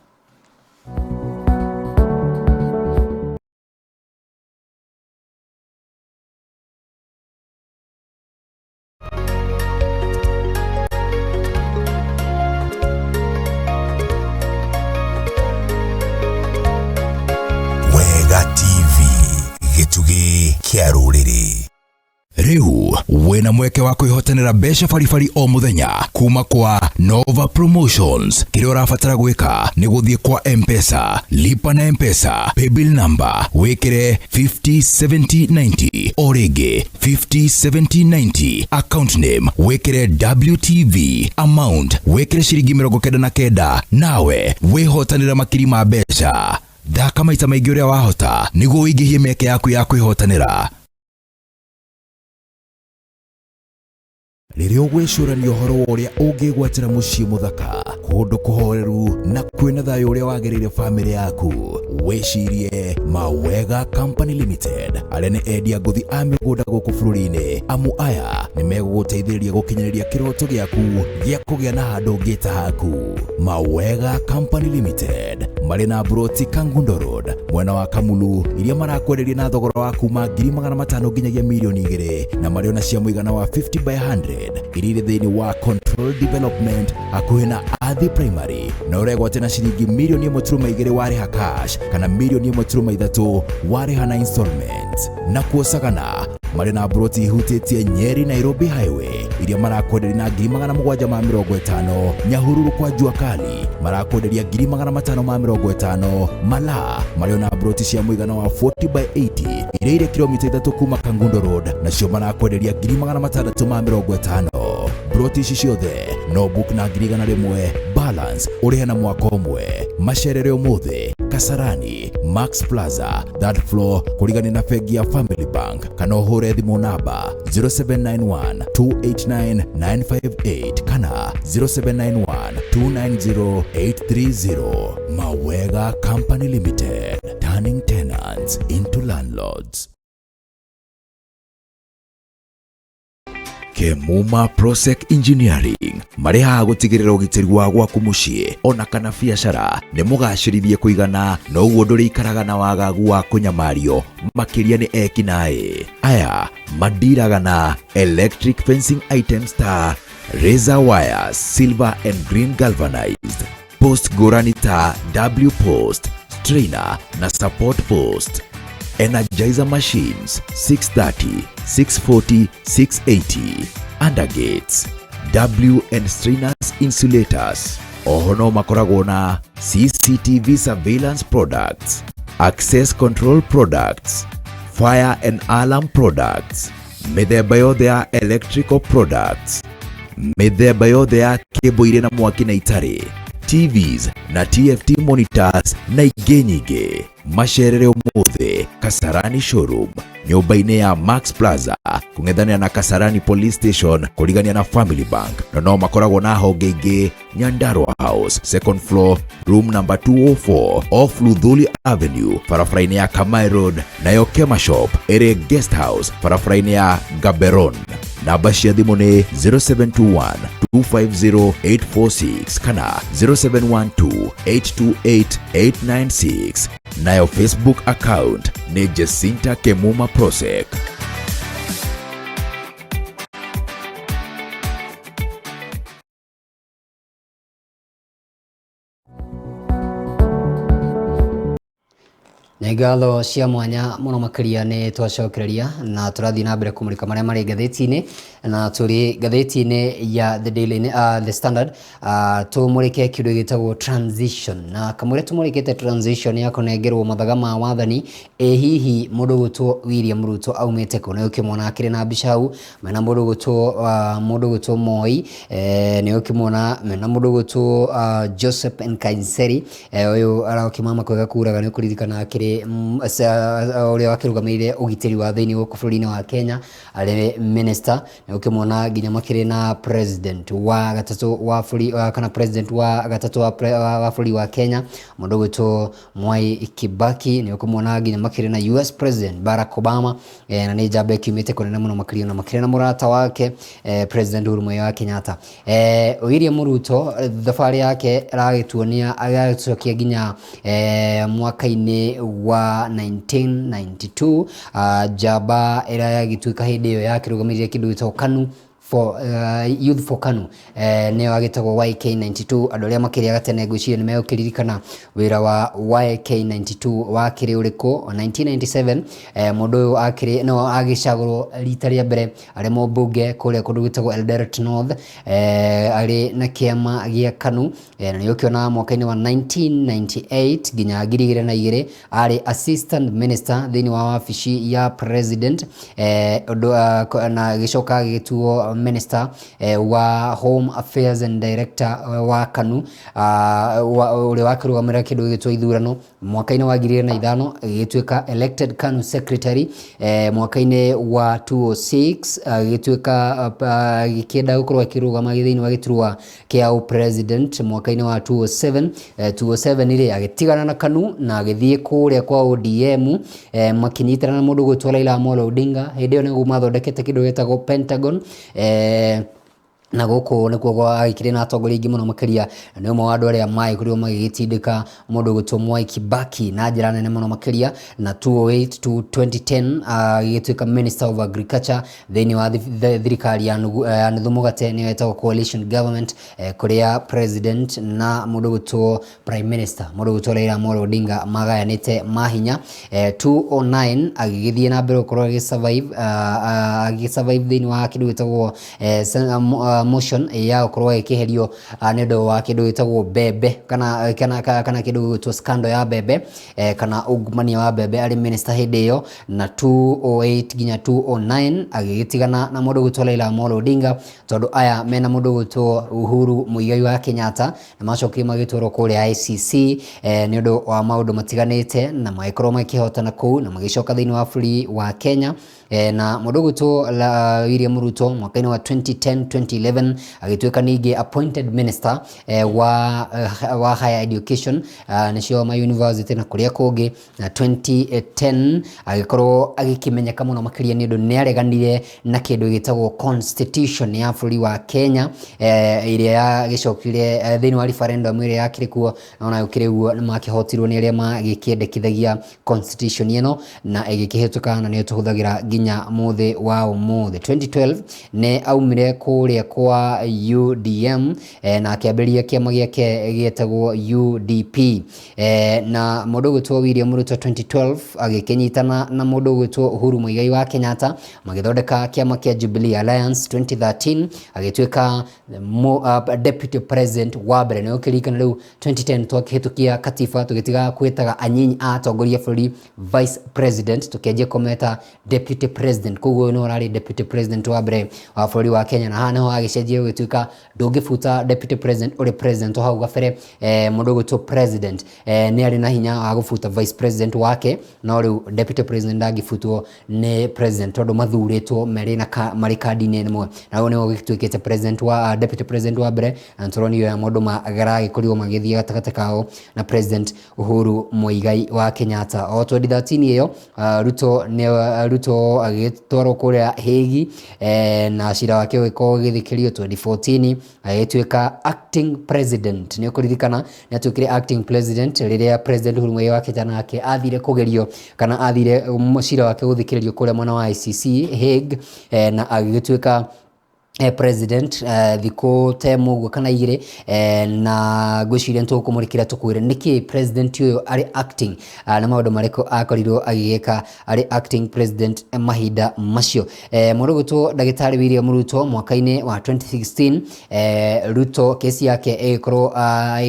Wega TV, gĩtugĩ kĩa rũrĩrĩ. Rĩu wĩna mweke wa kwĩhotanĩra mbeca baribari o mũthenya kuma kwa Nova Promotions. Kĩrĩa ũrabatara gwĩka nĩ gũthiĩ kwa M-Pesa, lipa na M-Pesa, paybill number wĩkĩre 507090, o rĩngĩ 507090, account name wĩkĩre WTV, amount wĩkĩre ciringi 99, nawe wĩhotanĩre makiri ma mbeca. Thaka maita maingĩ ũrĩa wahota nĩguo ũingĩhie mĩeke yaku ya kwĩhotanĩra. Rĩrĩa ũgwĩcũrania ũhoro wa ũrĩa ũngĩgwatĩra mũciĩ mũthaka, kũndũ kũhoreru na kwĩna thayũ ũrĩa wagĩrĩire bamĩrĩ yaku, wĩcirie Mawega Company Limited, arĩa nĩ endia ngũthi a mĩgũnda gũkũ bũrũri-inĩ. Amu aya nĩ megũgũteithĩrĩria gũkinyanĩria kĩroto gĩaku gĩa kũgĩa na handũ ũngĩta haku. Mawega Company Limited marĩ na mburoti Kangundo Road mwena wa Kamulu, iria marakwenderia na thogora wa kuma 500,000 nginyagia 2,000,000, na marĩ ona cia mũigana wa 50 by 100 iria irĩ thĩinĩ wa Control Development hakuhĩ na Athi Primary, na ũregwate na ciringi 1.2 million warĩha cash kana 1.3 million warĩha na installment. Na kuo Sagana marĩ na mburoti ihutĩtie Nyeri Nairobi Highway iria marakwenderia na 750,000. Nyahururu kwa Jua Kali marakwenderia 550,000. Malaa marĩ ona mburoti cia mũigana wa 40 by 80 iria irĩ kilomita 3 kuma Kangundo Road, nacio marakwenderia 650,000. Mburoti ici ciothe no book na 100,000. Balance ũrĩhe na mwaka ũmwe. Macerere ũmũthĩ Kasarani, Max Plaza, third floor, kũrigania na bengi ya Family Bank, kana ũhũre thimũ namba 0791 289 958 kana 0791 290 830. Mawega Company Limited, turning tenants into landlords. Kemuma Prosec Engineering marĩ haha gũtigĩrĩra ũgitĩri wa gwaku mũciĩ ona kana biacara nĩ mũgacĩrithie kũigana, noguo ndũrĩikaraga na wagagu wa kũnyamario makĩria nĩ ekinaĩ aya mandiraga na electric fencing items ta razor wires, silver and green galvanized post ngũrani ta W post, strainer na support post, energizer machines 630, 640, 680, undergates, W and strainers, insulators. Oho no makoragwo na CCTV surveillance products, access control products, fire and alarm products, mĩthemba yothe ya electrical products, mĩthemba yothe ya kĩmbũ irĩ na mwaki na itarĩ, TVs na TFT monitors na ingĩ nyingĩ. Macerere ũmũthĩ Kasarani showroom, nyũmba-inĩ ya Max Plaza, kũng'ethanĩra na Kasarani Police Station, kũrigania na Family Bank. Na no makoragwo na honge ingĩ Nyandarua House, second floor, room number 204, off Luthuli Avenue, barabara-inĩ ya Kamai Road. Nayo Kema Shop ĩrĩ Guest House, barabara-inĩ ya Gaberon. Namba cia thimũ nĩ 0721 250 846 kana 0712 828 896. Nayo Facebook account nĩ Jacinta Kemuma Prosec. Nĩ ngatho cia mwanya mũno makĩria nĩ twacokereria na tũrathiĩ na mbere kũmũrĩka marĩa marĩ ngathĩti-inĩ, na tũrĩ ngathĩti-inĩ ya The Daily, The Standard, tũmũrĩke kĩndũ gĩtagwo transition, na kamũrĩa tũmũrĩkĩte transition ya kũnengerwo mathaga ma wathani. Ĩ hihi mũndũ ũgwĩtwo William Ruto aumĩte kũ? Nĩ ũkĩmwona akĩrĩ na mbica hau mena mũndũ ũgwĩtwo Moi, nĩ ũkĩmuona mena mũndũ ũgwĩtwo Joseph Nkaiseri. Ũyũ arakĩmama kwega kuraga, nĩ ũkũririkana akĩrĩ ũrĩa wakĩrũgamĩrĩire ũgitĩri wa thĩinĩ gũkũ bũrũri-inĩ wa Kenya arĩ minister. Nĩ ũkĩmuona nginya makĩrĩ na president wa gatatũ wa bũrũri, kana president wa gatatũ wa bũrũri wa Kenya, mũndũ ũgwĩtwo Mwai Kibaki. Nĩ ũkũmuona nginya makĩrĩ na US President Barack Obama, na nĩ njamba ĩkiumĩte kũnene mũno makĩria, na makĩrĩ na mũrata wake, President Uhuru Muigai wa Kenyatta. William Ruto, thabarĩ yake ĩragĩtuonia, agagĩtũcokia nginya mwaka-inĩ wa 1992, njamba ĩrĩa yagĩtuĩka hĩndĩ ĩyo yakĩrũgamĩrĩire kĩndũ gĩtagwo KANU for Youth for KANU, nĩyo agĩtagwo YK92. Andũ arĩa makĩrĩ gatene ngwĩciria nĩ megũkĩririkana wĩra wa YK92 wakĩrĩ ũrĩkũ. 1997, mũndũ ũyũ akĩrĩ no agĩcagũrwo rita rĩa mbere arĩ mũmbunge kũrĩa kũndũ gwĩtagwo Eldoret North, arĩ na kĩama gĩa KANU, na nĩ ũkĩona mwaka-inĩ wa 1998 nginya 2002 arĩ assistant minister thĩinĩ wa wabici ya president, ũndũ na gĩcoka agĩtuo minister wa Home Affairs and director wa KANU, ũrĩa wakĩrũgamĩrĩra kĩndũ gĩgĩtwo ithurano. Mwaka-inĩ wa 2005 agĩgĩtuĩka elected KANU secretary. Mwaka-inĩ wa 2006 agĩgĩtuĩka agĩkĩenda gũkorwo akĩrũgama thĩinĩ wa gĩturwa kĩa president. Mwaka-inĩ wa 207, 207 rĩ, agĩtigana na KANU na agĩthiĩ kũrĩa kwa ODM, makĩnyitana na mũndũ gwĩtwo Raila Amolo Odinga. Hĩndĩ ĩyo nĩguo mathondekete kĩndũ gĩtagwo Pentagon, na gũkũ nĩkuo gwagĩkĩrĩ na atongoria aingĩ mũno makĩria. Nĩ ũmwe wa andũ arĩa magĩkorirwo magĩgĩtindĩka mũndũ ũgwĩtwo Mwai Kibaki na njĩra nene mũno makĩria. Na 2008 to 2010 agĩgĩtuĩka Minister of Agriculture thĩinĩ wa thirikari ya nuthu mũgate, nĩyo ĩtagwo coalition government, kũrĩa president na mũndũ ũgwĩtwo prime minister, mũndũ ũgwĩtwo Raila Amolo Odinga, magayanĩte mahinya. 2009 agĩgĩthiĩ na mbere gũkorwo agĩsurvive thĩinĩ wa kĩndũ gĩtagwo motion ya gũkorwo agĩkĩeherio nĩ ũndũ wa kĩndũ gĩtagwo mbembe kana kĩndũ gĩgwĩtwo scandal ya mbembe kana ungumania wa mbembe arĩ minister hĩndĩ ĩyo. Na 2008 nginya 2009 agĩgĩtigana na mũndũ ũgwĩtwo Raila Amolo Odinga, tondũ aya mena mũndũ ũgwĩtwo Uhuru Muigai wa Kenyatta na macokire magĩtwarwo kũrĩa ICC nĩ ũndũ wa maũndũ matiganĩte, na magĩkorwo makĩhotana kũu na magĩcoka thĩinĩ wa bũrũri wa Kenya. Na mũndũ ũgwĩtwo William Ruto mwaka-inĩ wa 2010 2011 agĩtuĩka ningĩ appointed minister wa higher education, nĩcio ma university na kũrĩa kũngĩ. Na 2010 agĩkorwo agĩkĩmenyeka mũno makĩria nĩ ũndũ nĩ areganire na kĩndũ gĩtagwo constitution ya bũrũri wa Kenya ĩrĩa yagĩcokire thĩinĩ wa referendum ĩrĩa yakĩrĩ kuo, na ona gũkĩrĩ ũguo nĩ makĩhotirwo nĩ arĩa magĩkĩendekithagia constitution ĩno na ĩgĩkĩhĩtũka, na nĩyo tũhũthagĩra nginya mũthĩ wa ũmũthĩ. 2012 nĩ aumire kũrĩa kwa UDM na akĩambĩrĩria kĩama gĩake gĩetagwo UDP. Na mũndũ ũgwĩtwo William Ruto 2012 agĩkĩnyitana na mũndũ ũgwĩtwo Uhuru Muigai wa Kenyatta, magĩthondeka kĩama kĩa Jubilee Alliance. 2013 agĩtuĩka deputy president wa mbere. Nĩ ũkĩririkana rĩu 2010 twakĩhĩtũkia katiba, tũgĩtiga kwĩtaga anyinyi a atongoria bũrũri vice president, tũkĩanjia kũmeta deputy president. Koguo nĩwe ũrarĩ deputy president wa mbere wa bũrũri wa Kenya, na haha nĩho agĩcenjia gũgĩtuĩka ndũngĩbuta deputy president ũrĩ president. O hau gabere mũndũ ũgwĩtwo president nĩ arĩ na hinya wa gũbuta vice president wake, no rĩu deputy president ndangĩbutwo nĩ president tondũ mathurĩtwo marĩ na marĩ kandi-inĩ ĩmwe. Na ũyũ nĩwe ũgĩtuĩkĩte president wa deputy president wa mbere, na nĩtũronire ũrĩa maũndũ maragĩkorirwo magĩthiĩ gatagatĩ kao na President Uhuru Muigai wa Kenyatta. O 2013 ĩyo Ruto nĩ Ruto agĩtwarwo kũrĩa Hague na cira wake ũgĩkorwo ũgĩthikĩrĩrio. 2014 agĩtuĩka acting president. Nĩ ũkũririkana nĩ atuĩkire acting president rĩrĩa President Uhuru Muigai wa Kenyatta nake athire kũgerio kana athire cira wake gũthikĩrĩrio kũrĩa mwena wa ICC Hague, na agĩgĩtuĩka president thikũ ta ĩmwe ũguo kana igĩrĩ. Na ngwĩciria nĩ tũgũkũmũrĩkĩra tũkwĩre nĩkĩ president ũyũ arĩ acting na maũndũ marĩkũ akorirwo agĩgĩka arĩ acting president mahinda macio. Mũndũ ũgwĩtwo ndagĩtarĩ William Ruto mwaka-inĩ wa 2016, Ruto kesi yake ĩgĩkorwo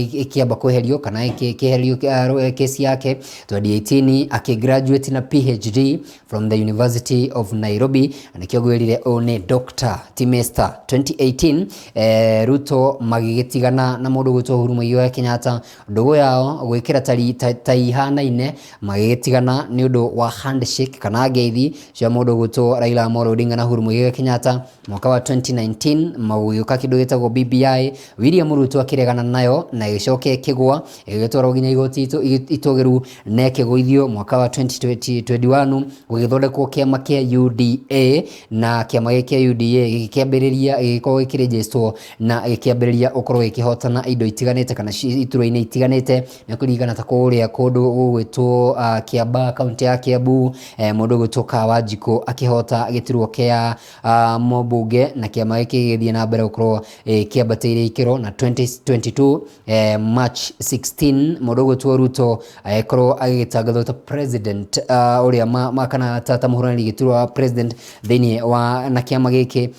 ĩkĩamba kweherio kana ĩkĩeherio kesi yake. 2018 akĩgraduate na PhD from the University of Nairobi, na nĩkĩo ngwĩrire ũyũ nĩ Dr. ti Mr. 2018 Ruto magĩgĩtigana na mũndũ ũgwĩtwo Uhuru Muigai wa Kenyatta, ndũgũ yao gwĩkĩra ta ihanaine, magĩgĩtigana nĩ ũndũ wa handshake kana ngeithi cia mũndũ ũgwĩtwo Raila Amolo Odinga na Uhuru Muigai wa Kenyatta. Mwaka wa 2019 magũgĩũka kĩndũ gĩtagwo BBI, William Ruto akĩregana nayo na ĩgĩcoka ĩkĩgwa, ĩgĩtwarwo nginya igoti itũgĩru na ĩkĩgũithio. Mwaka wa 2021 gũgĩthondekwo kĩama kĩa UDA, na kĩama gĩkĩ kĩa UDA gĩkĩambĩrĩria, gĩgĩkorwo gĩkĩrĩnjĩstwo na gĩkĩambĩrĩria gũkorwo gĩkĩhotana indo itiganĩte kana iturwa-inĩ itiganĩte, na kũringana ta kũrĩa kũndũ gũgwĩtwo Kiambaa, kaunti ya Kiambu, mũndũ ũgwĩtwo Kawanjikũ akĩhota gĩturwa kĩa mũmbunge, na kĩama gĩkĩ gĩgĩthiĩ na mbere gũkorwo kĩambatĩire ikĩro. Na 2022 March 16 mũndũ ũgwĩtwo Ruto agĩkorwo agĩgĩtangathwo ta president ũrĩa kana ta mũhũranĩri gĩturwa wa president thĩinĩ wa na kĩama gĩkĩ.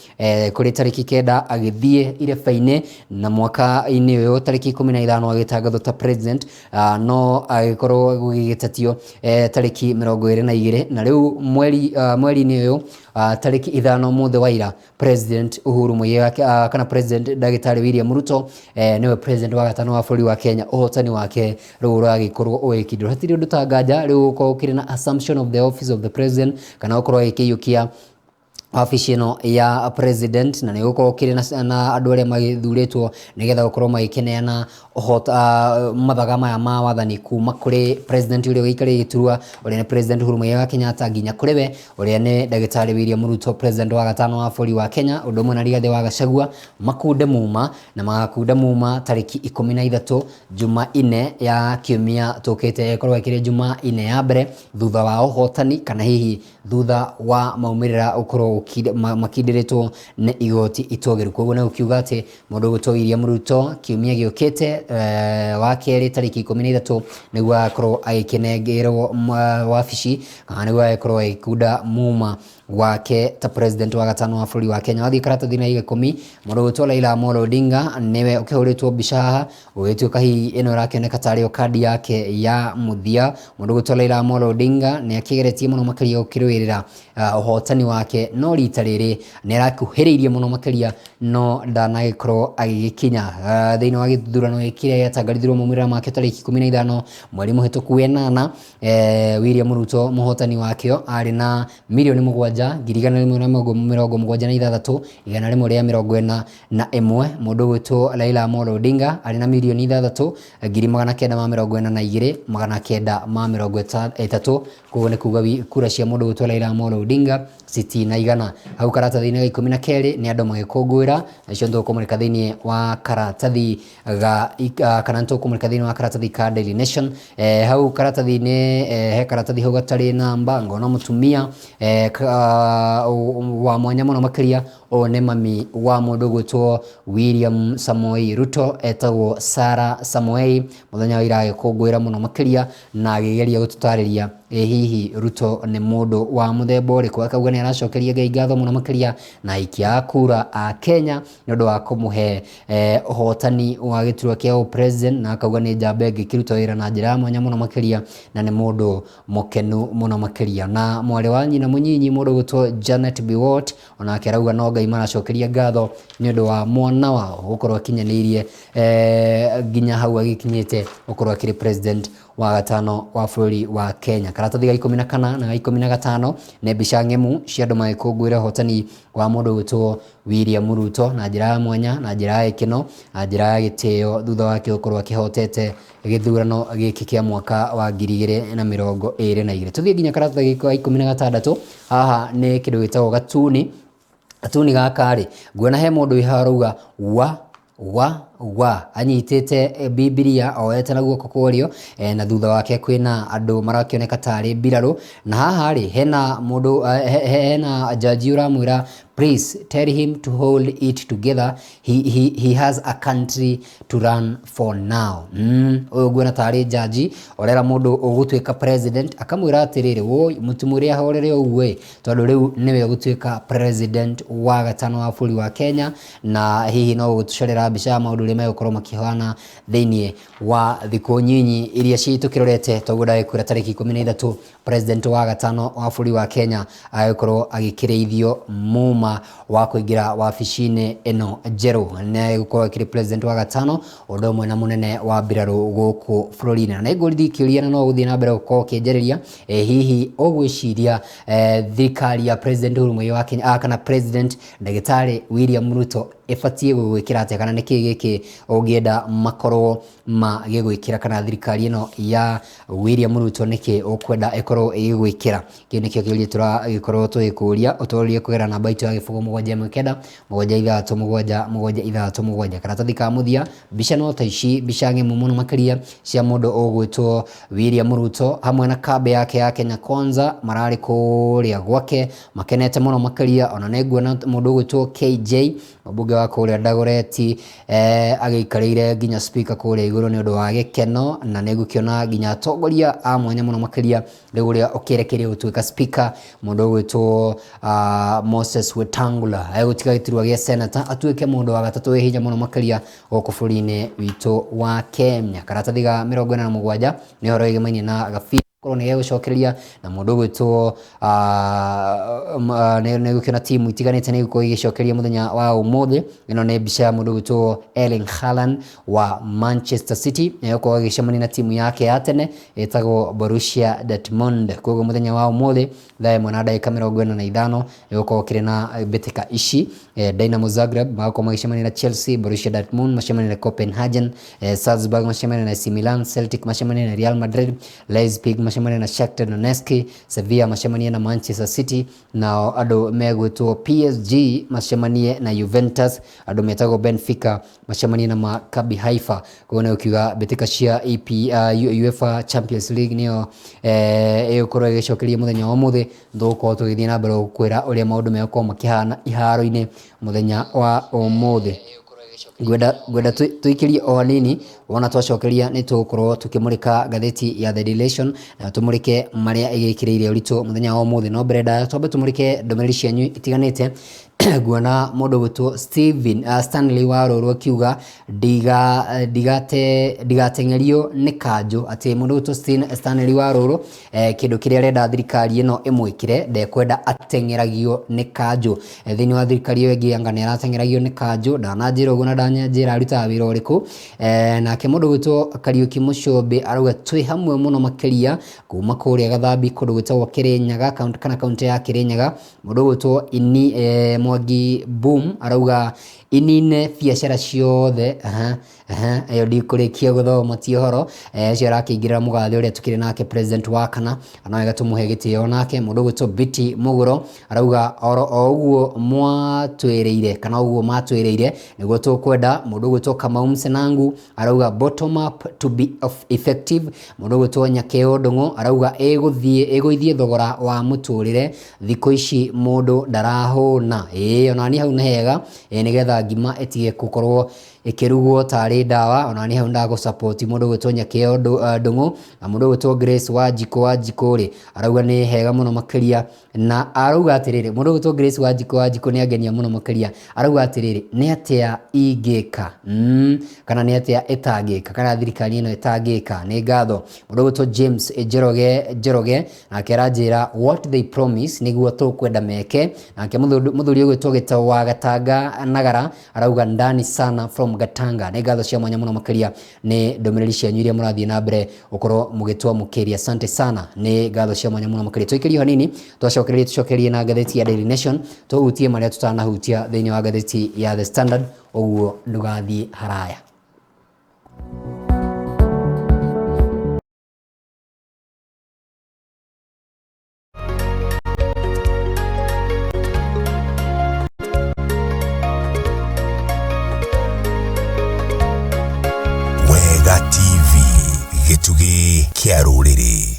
Kũrĩ tarĩki 9 agĩthiĩ ireba-inĩ, na mwaka-inĩ ũyũ tarĩki 15 agĩtangathwo ta president, no agĩkorwo gũgĩgĩtetio tarĩki 22. Na rĩu mweri-inĩ ũyũ tarĩki 5, mũthĩ wa ira, President Uhuru Muigai kana President ndagĩtarĩ William Ruto nĩwe president wa gatano wa bũrũri wa Kenya. Ũhotani wake rĩu ũragĩkorwo ũgĩkindĩrwo, hatirĩ ũndũ ta nganja rĩu gũkorwo ũkĩrĩ na assumption of the office of the president kana gũkorwo agĩkĩiyũkia wabici ĩno ya president, na nĩ gũkorwo kĩrĩ na andũ arĩa magĩthurĩtwo nĩgetha gũkorwo magĩkĩneana mathaga maya ma wathani kuma kũrĩ president ũrĩa ũgĩikarĩire gĩturwa, ũrĩa nĩ President Uhuru Muigai wa Kenyatta, nginya kũrĩ we ũrĩa nĩ ndagĩtarĩ William Ruto, president wa gatano wa bũrũri wa Kenya. Ũndũ ũmwe na Rigathĩ wa Gachagua makunde muma, na magakunda muma tarĩki 13 Jumaine ya kiumia tũkĩte, ĩkorwo ĩkĩrĩ Jumaine ya mbere thutha wa ũhotani kana hihi thutha wa maumĩrĩra gũkorwo makindĩrĩtwo nĩ igoti itũgĩru. Koguo nĩ gũkiuga atĩ mũndũ ũgwĩtwo William Ruto kiumia gĩũkĩte wa kerĩ tarĩki 13 nĩguo agakorwo agĩkĩnengerwo wabici kana nĩguo agĩkorwo agĩkunda muma. Wake ta president wa gatano wa bũrũri wa Kenya. Wathiĩ karatathi-inĩ ga 10, mũndũ ũgwĩtwo Raila Amolo Odinga nĩwe ũkĩhũrĩtwo mbica haha, ũgĩtuĩka hihi ĩno ĩrakĩoneka tarĩ yo kandi yake ya mũthia. Mũndũ ũgwĩtwo Raila Amolo Odinga nĩ akĩgeretie mũno makĩria gũkĩrũĩrĩra ũhotani wake, no rita rĩrĩ nĩ arakuhĩrĩirie mũno makĩria no ndanagĩkorwo agĩgĩkinya thĩinĩ wa gĩthurano gĩkĩ kĩrĩa gĩatangathirwo maumĩrĩra makĩo tarĩki 15 mweri mũhĩtũku wenana. William Ruto mũhotani wakĩo arĩ na 7,176,141. Mũndũ ũgwĩtwo Raila Amolo Odinga arĩ na 6,942,930. Koguo nĩ kuga kura cia mũndũ ũgwĩtwo Raila Amolo Odinga citinaigana. Hau karatathi-inĩ ga 12 nĩ andũ magĩkũngũĩra, nacio nĩtũkũmũrĩka thĩinĩ wa karatathi ga kana nĩtũkũmũrĩka thĩinĩ wa karatathi ka Daily Nation. Hau karatathi-inĩ, he karatathi hau gatarĩ namba, ngona mũtumia wa mwanya mũno makĩria. Ũyũ nĩ mami wa mũndũ ũgwĩtwo William Samoei Ruto, etagwo Sarah Samoei. Mũthenya wa ira agĩkũngũĩra mũno makĩria na agĩgeria gũtũtarĩria ĩ hihi Ruto nĩ mũndũ wa mũthemba ũrĩkũ. Akauga nĩ aracokeria Ngai ngatho mũno makĩria na aikia a kura a Kenya nĩ ũndũ wa kũmũhe ũhotani wa gĩturwa kĩa ũ-president, na akauga nĩ njamba ĩngĩkĩruta wĩra na njĩra ya mwanya mũno makĩria na nĩ mũndũ mũkenu mũno makĩria. Na mwarĩ wa nyina mũnyinyi mũndũ ũgwĩtwo Janet Biwott onake arauga no Ngai maracokeria ngatho nĩ ũndũ wa mwana wao gũkorwo akinyanĩirie nginya hau agĩkinyĩte gũkorwo akĩrĩ president wa gatano wa bũrũri wa Kenya. Karatathi ga 14 na ga 15 nĩ mbica ng'emu cia andũ magĩkũngũĩra ũhotani wa mũndũ ũgwĩtwo William Ruto na njĩra ya mwanya, na njĩra ya gĩkeno, na njĩra ya gĩtĩo thutha wake gũkorwo akĩhotete gĩthurano gĩkĩ kĩa mwaka wa 2022. Tũthiĩ nginya karatathi ga 16. Haha nĩ kĩndũ gĩtagwo gatuni. Gatuni gaka rĩ, nguona he mũndũ wĩ haha ũrauga wa wa wa anyitĩte Bibilia oete na guoko kwa ũrĩo, na thutha wake kwĩna andũ marakĩoneka tarĩ mbirarũ, na haha rĩ hena mũndũ, hena jaji ũramwĩra, "Please tell him to hold it together, he has a country to run for now." Ũyũ nguona tarĩ jaji ũrera mũndũ ũgũtuĩka president, akamwĩra atĩrĩrĩ, woi mũtimwĩre ahorere ũguo ĩ, tondũ rĩu nĩwe ũgũtuĩka president wa gatano wa bũrũri wa Kenya. Na hihi no ũgũtũcorera mbica ya maũndũ ũrĩa megũkorwo makĩhana thĩinĩ wa thikũ nyinyi iria tũkĩrorete. Toguo ndagĩkwĩra, tarĩki 13 president wa gatano wa bũrũri wa Kenya agĩkorwo agĩkĩrĩithio muma wa kũingĩra wabici-inĩ ĩno njerũ, nĩ gũkorwo akĩrĩ president wa gatano ũndũ ũmwe na mũnene wa mbirarũ gũkũ bũrũri-inĩ. Na nĩ ngũrithie kĩũria, na no ũgũthiĩ na mbere gũkorwo ũkĩnjarĩria, hihi ũgwĩciria thirikari ya President Uhuru Muigai wa Kenya kana President Ndagĩtarĩ William Ruto ĩbatiĩ gũgwĩkĩra atĩa, kana nĩkĩ gĩkĩ ũngĩenda makorwo magĩgwĩkĩra, kana thirikari ĩno ya William Ruto nĩkĩ ũkwenda ĩkorwo ĩgĩgwĩkĩra? Kĩu nĩkĩo kĩũria tũragĩkorwo tũgĩkũria ũtũrĩrie kũgerera namba itũ ya 071967776. Karatathi ka mũthia, mbica no ta ici, mbica ng'emu mũno makĩria cia mũndũ ũgwĩtwo William Ruto hamwe na kambĩ yake ya Kenya Kwanza, mararĩ kũrĩa gwake makenete mũno makĩria. Ona nĩ nguona mũndũ ũgwĩtwo KJ, mũmbunge wa kũrĩa Dagoretti, agĩikarĩire nginya speaker kũrĩa igũrũ nĩ ũndũ wa gĩkeno. Na nĩ ngũkĩona nginya atongoria a mwanya mũno makĩria, rĩu ũrĩa ũkĩerekeire gũtuĩka speaker, mũndũ ũgwĩtwo Moses Wetangula, egũtiga gĩturwa gĩa senator atuĩke mũndũ wa gatatũ wĩ hinya mũno makĩria gũkũ bũrũri-inĩ witũ wa Kenya. Karatathi ga 47 nĩ ũhoro wĩgĩmainie na gabira korwo nĩ gegũcokereria na mũndũ ũgwĩtwo, nĩ gũkĩona timu itiganĩte nĩ igũkorwo igĩcokereria mũthenya wa ũmũthĩ. Ĩno nĩ mbica ya mũndũ ũgwĩtwo Erling Haaland wa Manchester City, egũkorwo agĩcemania na timu yake ya tene ĩtagwo Borussia Dortmund. Koguo mũthenya wa ũmũthĩ thaa 1:45 nĩgũkorwo kĩrĩ na mbĩtĩka ici: Dynamo Zagreb magakorwo magĩcemania na Chelsea, Borussia Dortmund macemanie na Copenhagen, Salzburg macemanie na AC Milan, Celtic macemanie na Real Madrid, Leipzig macemanie na Shakhtar Donetsk, Sevilla macemanie na Manchester City, nao andũ megwĩtwo PSG macemanie na Juventus, andũ metagwo Benfica macemanie na Maccabi Haifa. Koguo nĩ ũkiuga mbĩtĩka cia EP, UEFA Champions League nĩyo ĩgũkorwo ĩgĩcokeria mũthenya wa ũmũthĩ. Tũgũkorwo tũgĩthiĩ na mbere gũkwĩra ũrĩa maũndũ megũkorwo makĩhana iharo-inĩ mũthenya wa ũmũthĩ. Ngwenda tũikĩrie o hanini, wona twacokeria nĩ tũgũkorwo tũkĩmũrĩka ngathĩti ya The Daily Nation na tũmũrĩke marĩa ĩgĩkĩrĩire ũritũ mũthenya wa ũmũthĩ. No mbere ndaya twambe tũmũrĩke ndũmĩrĩri cianyu itiganĩte. Nguona mũndũ gwĩtwo Steven Stanley Warũrũ akiuga ndigateng'erio nĩ kanjũ, atĩ mũndũ gwĩtwo Stanley Warũrũ kĩndũ kĩrĩa arenda thirikari ĩno ĩmwĩkĩre, ndekwenda ateng'eragio nĩ kanjũ. Thĩinĩ wa thirikari ĩyo ĩngĩ anga nĩ arateng'eragio nĩ kanjũ, ndananjĩra ũguo na ndananjĩra arutaga wĩra ũrĩkũ. Nake mũndũ gwĩtwo Kariũki Mũcũmbĩ arauga twĩ hamwe mũno makĩria kuma kũrĩa Gathambi kũndũ gwĩtagwo Kĩrĩnyaga kana kaunti ya Kĩrĩnyaga. Mũndũ gwĩtwo ini Mwangi Boom arauga inine biacara ciothe. Aha, ĩyo ndikũrĩkia gũthoma ti ũhoro. Ũcio arakĩingĩrĩra mũgathe ũrĩa tũkĩrĩ nake president wa kana, no wega tũmũhe gĩtĩo nake. Mũndũ ũgwĩtwo Betty Mũgũro arauga oro o ũguo mwatwĩrĩire kana ũguo matwĩrĩire nĩguo tũkwenda. Mũndũ ũgwĩtwo Kamau Msenangu arauga bottom up to be effective. Mũndũ ũgwĩtwo Nyakeo Ndung'u arauga ĩgũithie thogora wa mũtũrĩre, thikũ ici mũndũ ndarahũna. Ĩĩ onani hau nĩ hega, nĩgetha ngima ĩtige gũkorwo ĩkĩrugwo tarĩ ndawa. Ona nĩ hau ndagũ support mũndũ ũgwĩtwo Nyakeo Ndung'u. Na mũndũ ũgwĩtwo Grace Wanjikũ Wanjikũ rĩ arauga nĩ hega mũno makĩria, na arauga atĩrĩrĩ, mũndũ ũgwĩtwo Grace Wanjikũ Wanjikũ nĩ angenia mũno makĩria, arauga atĩrĩrĩ, nĩ atĩa ingĩka kana nĩ atĩa ĩtangĩka kana thirikari ĩno ĩtangĩka. Nĩ ngatho. Mũndũ ũgwĩtwo James Njoroge Njoroge nake aranjĩra what they promise nĩguo tũkwenda meke. Nake mũthuri ũgwĩtwo Gĩtau wa Gatanga Nagara arauga ndani sana from Gatanga. Nĩ ngatho cia mwanya mũno makĩria nĩ ndũmĩrĩri cianyu iria mũrathiĩ na mbere gũkorwo mũgĩtwamũkĩria. Asante sana, nĩ ngatho cia mwanya mũno makĩria. Tũikĩrie hanini twacokererie tũcokerie na ngathĩti ya Daily Nation, tũhutie marĩa tutanahutia thĩinĩ wa ngathĩti ya The Standard, ũguo ndũgathiĩ haraya. Wega TV, gĩtugĩ kĩa rũrĩrĩ.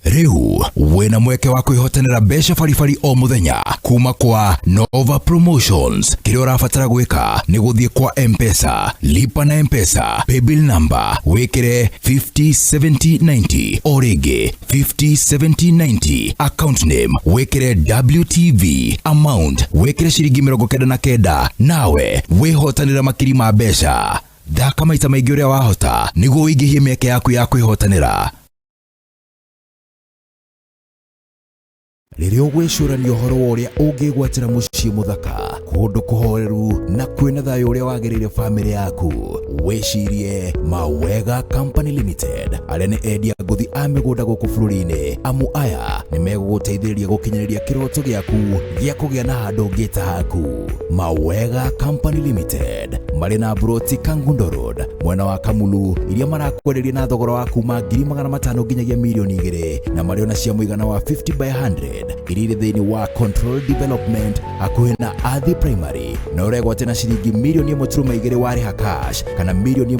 Rĩu wĩna mweke wa kwĩhotanĩra mbeca baribari o mũthenya kuma kwa Nova Promotions. Kĩrĩa ũrabatara gwĩka nĩ gũthiĩ kwa M-Pesa, lipa na M-Pesa, paybill number wĩkĩre 507090, o rĩngĩ 507090, account name wĩkĩre WTV, amount wĩkĩre ciringi 99, nawe wĩhotanĩra makiri ma mbeca. Thaka maita maingĩ ũrĩa wahota nĩguo ũingĩhie mĩeke yaku ya kwĩhotanĩra. Rĩrĩa ũgwĩcũrania ũhoro wa ũrĩa ũngĩgwatĩra mũciĩ mũthaka, kũndũ kũhoreru na kwĩna thayũ ũrĩa wagĩrĩire bamĩrĩ yaku, wĩcirie Mawega Company Limited, arĩa nĩ endia ngũthi a mĩgũnda gũkũ bũrũri-inĩ. Amu aya nĩ megũgũteithĩrĩria gũkinyanĩria kĩroto gĩaku gĩa kũgĩa na handũ ũngĩta haku. Mawega Company Limited marĩ na mburoti Kangundo Road mwena wa Kamulu, iria marakwenderia na thogora wa kuma 500,000 nginyagia 2 mirioni, na marĩ ona cia mũigana wa 50 by 100 iria irĩ thĩinĩ wa Control Development hakuhĩ na Athi Primary, na ũregwate na ciringi 1.2 mirioni warĩha cash kana 1.3 mirioni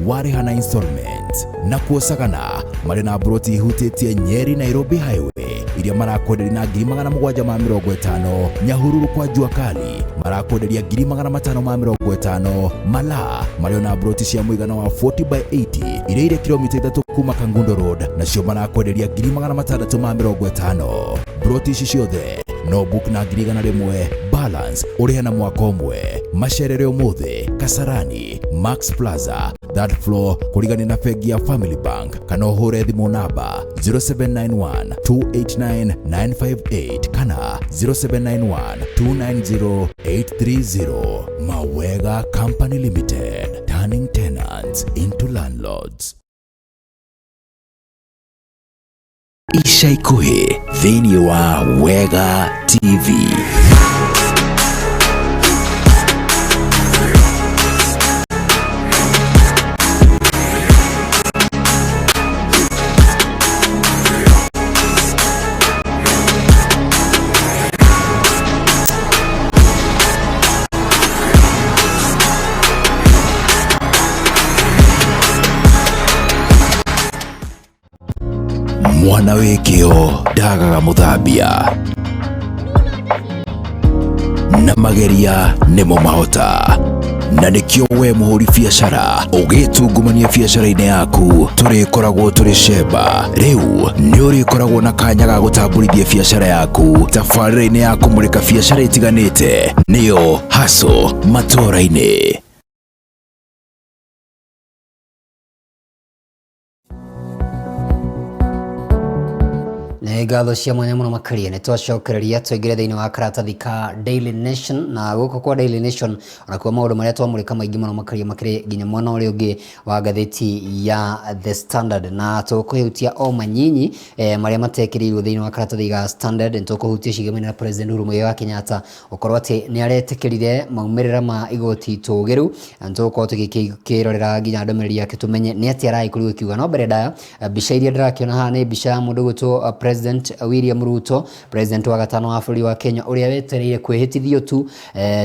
warĩha na installment. Na kuo Sagana marĩ na mburoti ihutĩtie Nyeri Nairobi Highway iria marakwenderia na 750,000. Nyahururu kwa Jua Kali marakwenderia 550,000. Malaa marĩ ona mburoti cia mũigana wa 40 by 80 iria irĩ kilomita 3 kuma Kangundo Road, nacio marakwenderia 650,000. Mburoti ici ciothe no book na 100,000, balance ũrĩhe na mwaka ũmwe. Macerere ũmũthĩ Kasarani Max Plaza, third floor, kũrigania na bengi ya Family Bank, kana ũhũre thimũ namba 0791 289 958 kana 0791 290 830. Mawega Company Limited, turning tenants into landlords. Ica ikuhĩ thĩinĩ wa Wega TV. Mwana wĩ kĩo ndagaga mũthambia, na mageria nĩmo mahota. Na nĩkĩo we mũhũri biacara ũgĩtungumania biacara-inĩ yaku tũrĩkoragwo tũrĩ cemba. Rĩu nĩ ũrĩkoragwo na kanya ga gũtambũrithia biacara yaku tabarĩra-inĩ ya kũmũrĩka biacara itiganĩte, nĩyo Hustle Matũũra-inĩ. Nĩ ngatho cia mwanya mũno makĩria. Nĩ twacokereria twaingĩre thĩinĩ wa karatathi ka Daily Nation, na gũkũ kwa Daily Nation onakuo maũndũ marĩa twamũrĩka maingĩ mũno makĩria makĩrĩ nginya mwena ũrĩa ũngĩ wa ngathĩti ya The Standard, na tũkũhutia o manyinyi marĩa matekĩrĩirwo thĩinĩ wa karatathi ga Standard. Nĩ tũkũhutia cigemania na President Uhuru Muigai wa Kenyatta gũkorwo atĩ nĩ aretĩkĩrire maumĩrĩra ma igoti tũgĩru, na nĩ tũgũkorwo tũgĩkĩrorera nginya ndũmĩrĩri yake tũmenye nĩ atĩa aragĩkorirwo ĩkiuga. No mbere ndaya, mbica iria ndĩrakĩona haha nĩ mbica ya mũndũ ũgwĩtwo President William Ruto, President wa gatano wa bũrũri wa Kenya, ũrĩa wetereire kwĩhĩtithio tu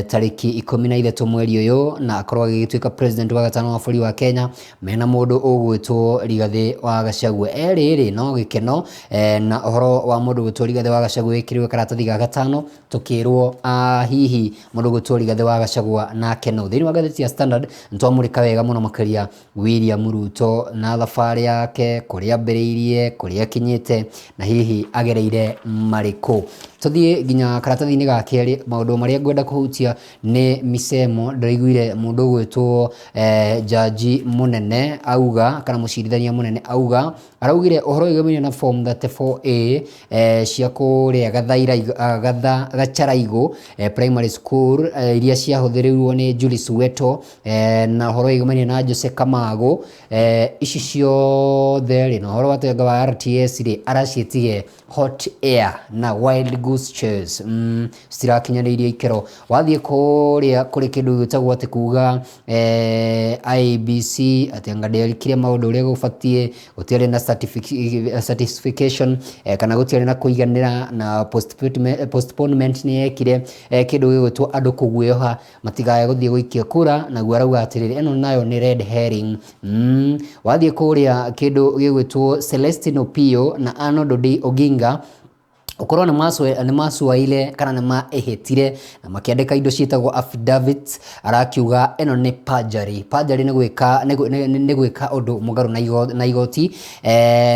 tarĩki 13 mweri ũyũ na akorwo agĩgĩtuĩka President wa gatano wa bũrũri wa Kenya, mena mũndũ ũgwĩtwo Rigathĩ wa Gachagua. Erĩ rĩ no gĩkeno na ũhoro wa mũndũ ũgwĩtwo Rigathĩ wa Gachagua wĩkĩrĩirwo karatathi ga gatano, tũkĩrwo hihi mũndũ ũgwĩtwo Rigathĩ wa Gachagua nake no. Thĩinĩ wa ngathĩti ya Standard nĩtwamũrĩka wega mũno makĩria William Ruto na thabarĩ yake, kũrĩa ambĩrĩirie, kũrĩa akinyĩte na hihi agereire marĩkũ. Tũthiĩ nginya karatathi-inĩ ga kerĩ, maũndũ marĩa ngwenda kũhutia nĩ misemo. Ndĩraiguire mũndũ ũgwĩtwo jaji mũnene auga, kana mũcirithania mũnene auga, araugire ũhoro wĩgamaine na form 34A cia kũrĩa Gacharaigũ Primary School iria ciahũthĩrirwo nĩ Julius Weto na ũhoro wĩgamaine na Jose Kamago, ici ciothe rĩ, na ũhoro wa tenga wa RTS rĩ, araciĩtire hot air na wild goose chase, citirakinyanĩirie ikĩro. Wathiĩ kũrĩa kũrĩ kĩndũ gĩtagwo atĩ kuga IEBC atĩ anga ndĩekire maũndũ ũrĩa gũbatiĩ, gũtiarĩ na certification kana gũtiarĩ na kũiganĩra, na postponement nĩ yekire kĩndũ gĩgwĩtwo andũ kũguoyoha matigae gũthiĩ gũikia kura, naguo arauga atĩrĩrĩ ĩno nayo nĩ red herring. Wathiĩ kũrĩa kĩndũ gĩgwĩtwo Celestino Pio na Arnold Oginga ũkorwo nĩ macuaire kana nĩ maĩhĩtire na makĩandĩka indo ciĩtagwo affidavits, arakiuga ĩno nĩ perjury. Perjury nĩ gwĩka nĩ gwĩka ũndũ mũgarũ na igoti.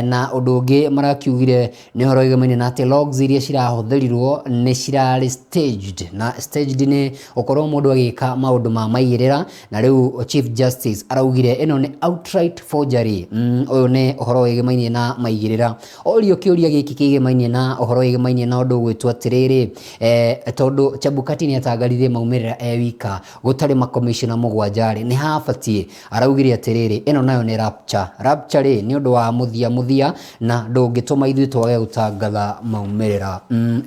Na ũndũ ũngĩ marakiugire nĩ ũhoro wĩgamaine na atĩ logs iria cirahũthĩrirwo nĩ cirarĩ staged, na staged nĩ ũkorwo mũndũ agĩka maũndũ ma maigĩrĩra, na rĩu Chief Justice araugire ĩno nĩ outright forgery. Ũyũ nĩ ũhoro wĩgemaine na maigĩrĩra. Orio kĩũria gĩkĩ kĩgemaine na ũhoro wĩgemaine na ũndũ ũgwĩtwo atĩrĩrĩ, tondũ Chebukati nĩ atangathire maumĩrĩra e wika gũtarĩ makomishona 7 rĩ, nĩ habatiĩ? Araugire atĩrĩrĩ ĩno nayo nĩ rapture. Rapture rĩ nĩ ũndũ wa mũthia mũthia na ndũngĩtũma ithuĩ twage gũtangatha maumĩrĩra.